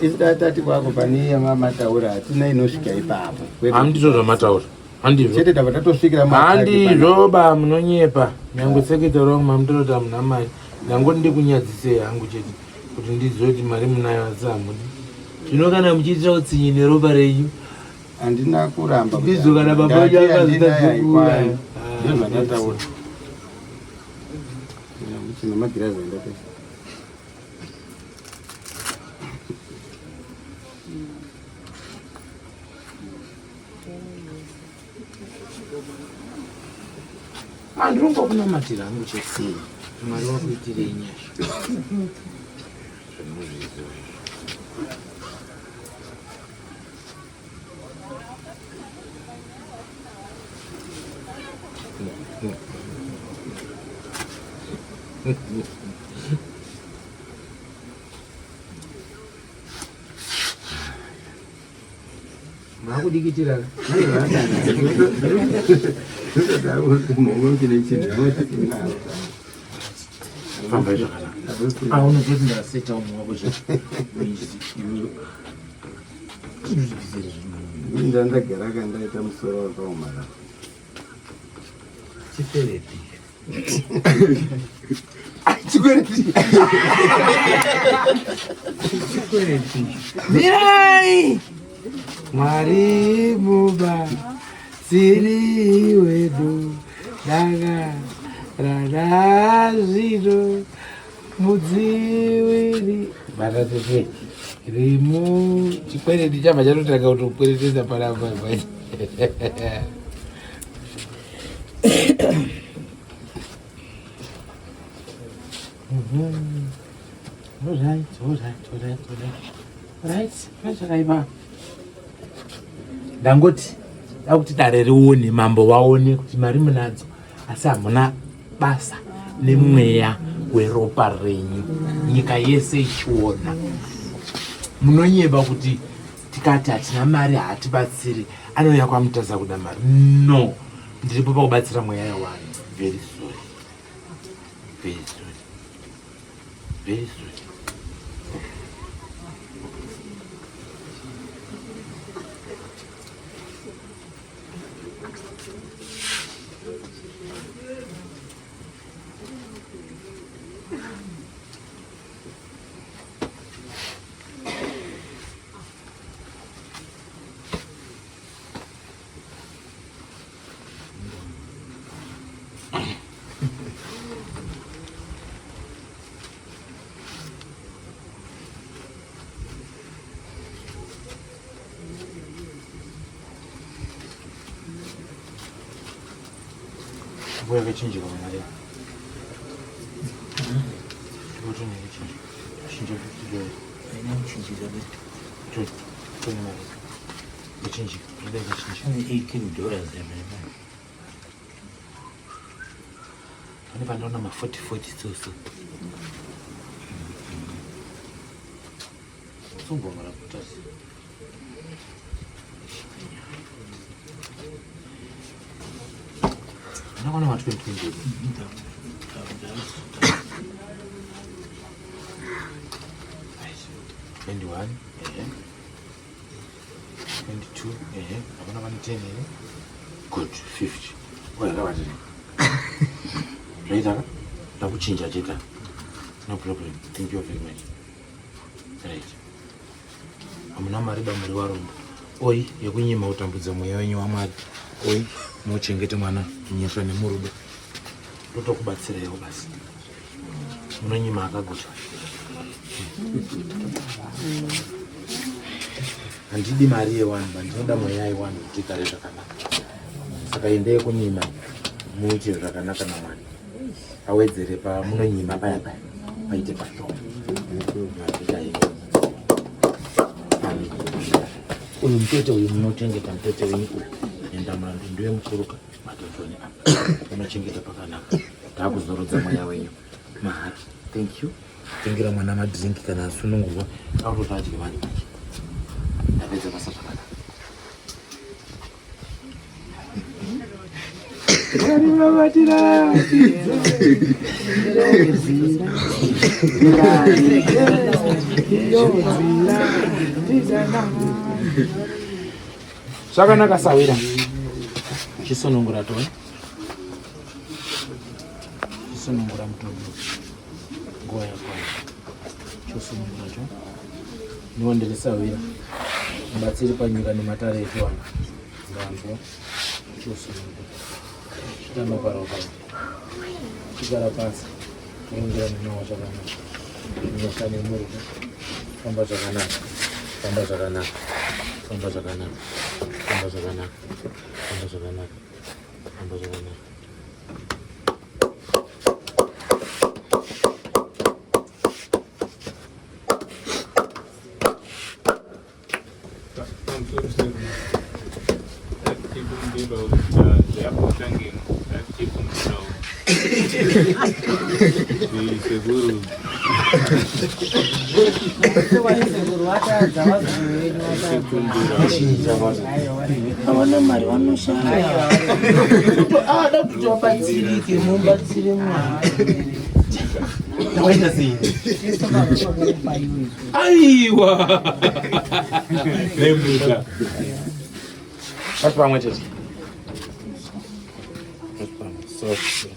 Isu tatati kwako pane yamamataura hatina inosvika ipapo. Handizvo zvamataura. Handizvo. Chete tabva tatosvikira Handizvo ba munonyepa. Nyangwe sekete wrong mamutora kuti hamuna mari. Ndangoti ndikunyadzisei hangu chete kuti ndizive kuti mari munayo asi hamudi. Zvino kana muchiitira utsinye neropa renyu handina kuramba ndizvo kana baba Ndati venyu handina akazotadza yaikwana. kuuraya. Ndizvo zvandataura. Chino magirazi andapesa. Handinongokunamatira hangu chete. Mwari wakuitirei nyasha. Zvinozviziva izvo. Makudikitira. Famba zvakanaka. Ah, unozoti ndaseta umwe wako chete. Ndandagara kandaita musoro wakaomara. Chikwereti. Chikwereti. Chikwereti. Mirai! Mwari muba siri wedu danga rana zvino mudziwiri batatete rimu chikwereti chabva chatotanga kutokweretesa panapa Alright, alright, alright, alright. Right, zvakaipa. Ndangoti da kuti dare rione mambo vaone kuti mari munadzo asi hamuna basa nemweya weropa renyu nyika yese ichiona munonyeba kuti tikati hatina mari haatibatsiri anouya kwamutasa kuda mari no ndiripo pakubatsira mweya yewanhu very sorry very sorry very sorry Tupo yakachinjika mari. Tupo tone yakachinjika. Chinja 50 dollars. Haina kuchinjika be. Tone tone mari. Yakachinjika. Ndoda yakachinjika. Ane 18 dollars yamene. Pane pandaona ma 40 40 so so. Sungwa kutasi. Ndakaona ma 20 20. Right. 21, ehe. 22, ehe. Hakuna pane 10 here. Good, 50. Oya kabatiri. Zvaita ka? Ndakuchinja cheta. No problem. Thank you very much. Right. Hamuna mari ba muri varombo. Oi yekunyima kutambudza mweya wenyu waMwari. Oi muchengete mwana nyasha nemurudo. Totokubatsiraiwo basi. Munonyima akaguta. Handidi mari yewanhu ba ndinoda mweya yewanhu kuti igare zvakanaka. Saka endei kunyima muite zvakanaka naMwari. Awedzere pamunonyima paya paya paite pashoma. Uyu mutete uyu munochengeta mutete wenyu uyu enda murandu ndiwe mukuruka matotoni apa unochengeta pakanaka takuzorodza mweya wenyu mahati thank you tengera mwana madrink kana asunungurwa autoti adye mari manje ndapedza basa zvakanaka Mwari vavatiratidze zvakanaka sawira chisunungura toi chisunungura mutombo nguva yakwana chosunungura cho niwo ndiri sawira mubatsiri panyika nematare echiwana ndanzwa chosunungura chitamba paropa chigara pasi kurongera mwana zvakanaka nyasha nemurume famba zvakanaka famba zvakanaka famba zvakanaka famba zvakanaka famba zvakanaka famba zvakanaka Sekuru Havana mari vanoshaya. Ada kuti vabatsirike, mubatsire mwana. Ndawaita sei? Aiwa. Nembuka. Pasi pamwe chete. Pasi pamwe. So, so, so.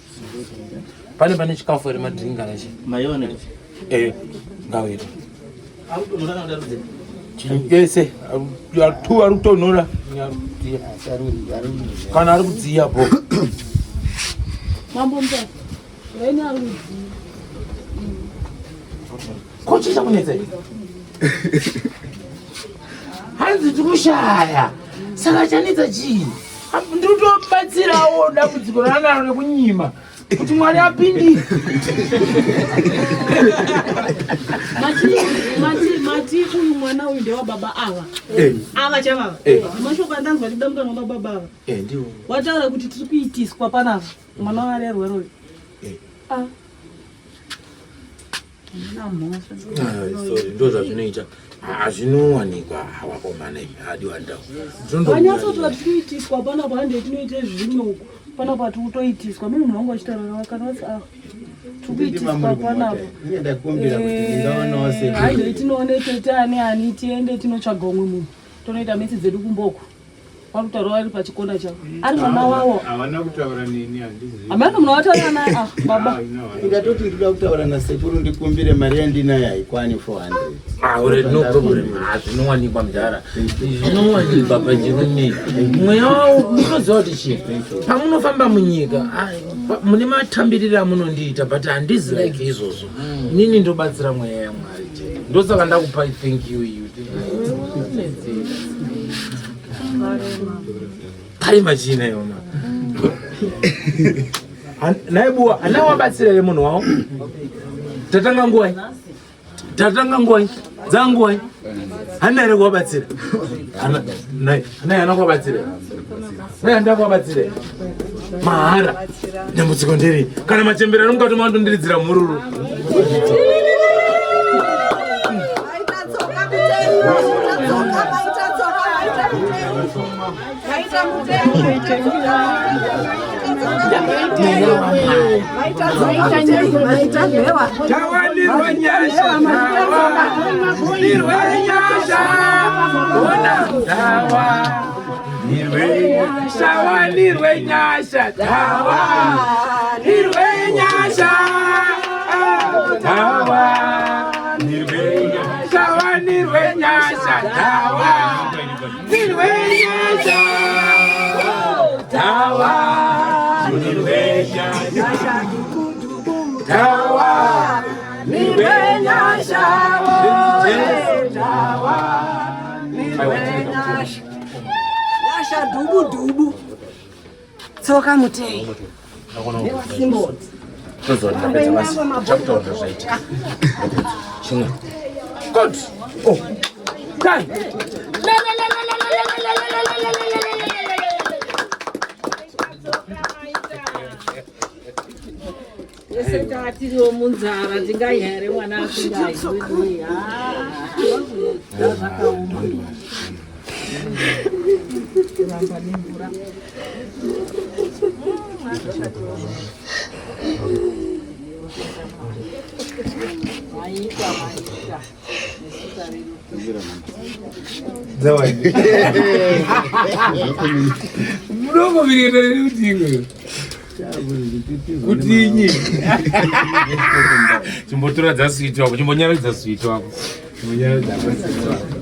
Pane pane chikafu here madrink kana chii? Maiona. Eh, ngawira. Yese, tu ari kutonhora. Kana ari kudziya po. Mambo Mutasa, vaini ari kudziya. Ko chii chakunetsa iwe? Hanzi tikushaya. Saka chanetsa chii? Ndiri kutobatsirawo dambudziko raanaro rekunyima kuti Mwari apindire. Mati, mati, mati uyu mwana uyu ndewababa ava. Eh. Ava chavava. Eh. Mashoko andanzwa achibuda mukanwa mababa ava. Eh, ndiwo. Wataura kuti tiri kuitiswa panapa. Mwana wari arwara uyu. Eh. Ah. Ah, sorry, ndo zvazvinoita. Hazvinowanikwa vakomana imi, hadiwa ndau. Vanyatsotora tiri kuitiswa panapa hande tinoite zvimwe uku. Panapa tiri kutoitiswa. Mimi munhu wangu achitaura wakana vati ah. Tiri kuitiswa panapa. Ine ndakumbira kuti ndingaonawo sekuru. Haidoi tinoone tete ani ani tiende tinotsvaga umwe munhu. Tonoita mesi dzedu kumboko. Vari kutaura vari pachikona chavo. Ari mwana wavo. Havana kutaura neni handizivi. Hameno munhu wataura naye ah baba. Ndikatoti ndinoda kutaura nasekuru ndikumbire mari yandinayo haikwani 400. Ah, uri no problem. Ah, zvinowanikwa mudhara. Zvinowanikwa pachirume. Mweya wawo munoziva kuti chii? Pamunofamba munyika, ah, mune matambiriro amunondiita but handizi like izvozvo. Inini ndobatsira mweya yaMwari chete. Ndosaka ndakupa thank you you. Parema chii nayo ma? Nhai buwa, hana wabatsira here munhu wawo? Tatanga nguwai? Tatanga nguwai? Dzanguwai? Hana here kuwabatsira? Hana, nhai, nhai hana kuwabatsira. Nhai hana kuwabatsira. Mahara. Dambudziko nderi. Kana machembera nomukati mandondiridzira mhururu. Tawanirwa nyasha, tawanirwa nyasha, ona tawanirwe nyasha, wanirwe nyasha, tawanirwe nyasha, tawanirwe nyasha, wanirwe nyasha, tawanirwe nyasha, tawanirwe nyasha, tawanirwe nyasha, tawanirwe nyasha. Nyasha dubu dubu. Tsoka mutei. Newasimbodzi. Tozondapedza basi. Chakutaura zvaitika. Chimwe. Good. Oh. Done. Tese tatiriwo munzara tingadya here mwana asingadyi? Zvakaoma. Kuramba nemvura. Maita, maita. Nesuka redu. Munokovirira kuti imwe kuti inyi chimbotora dzaswiti wako chimbonyaradza switi wako chimbonyaradza switi wako.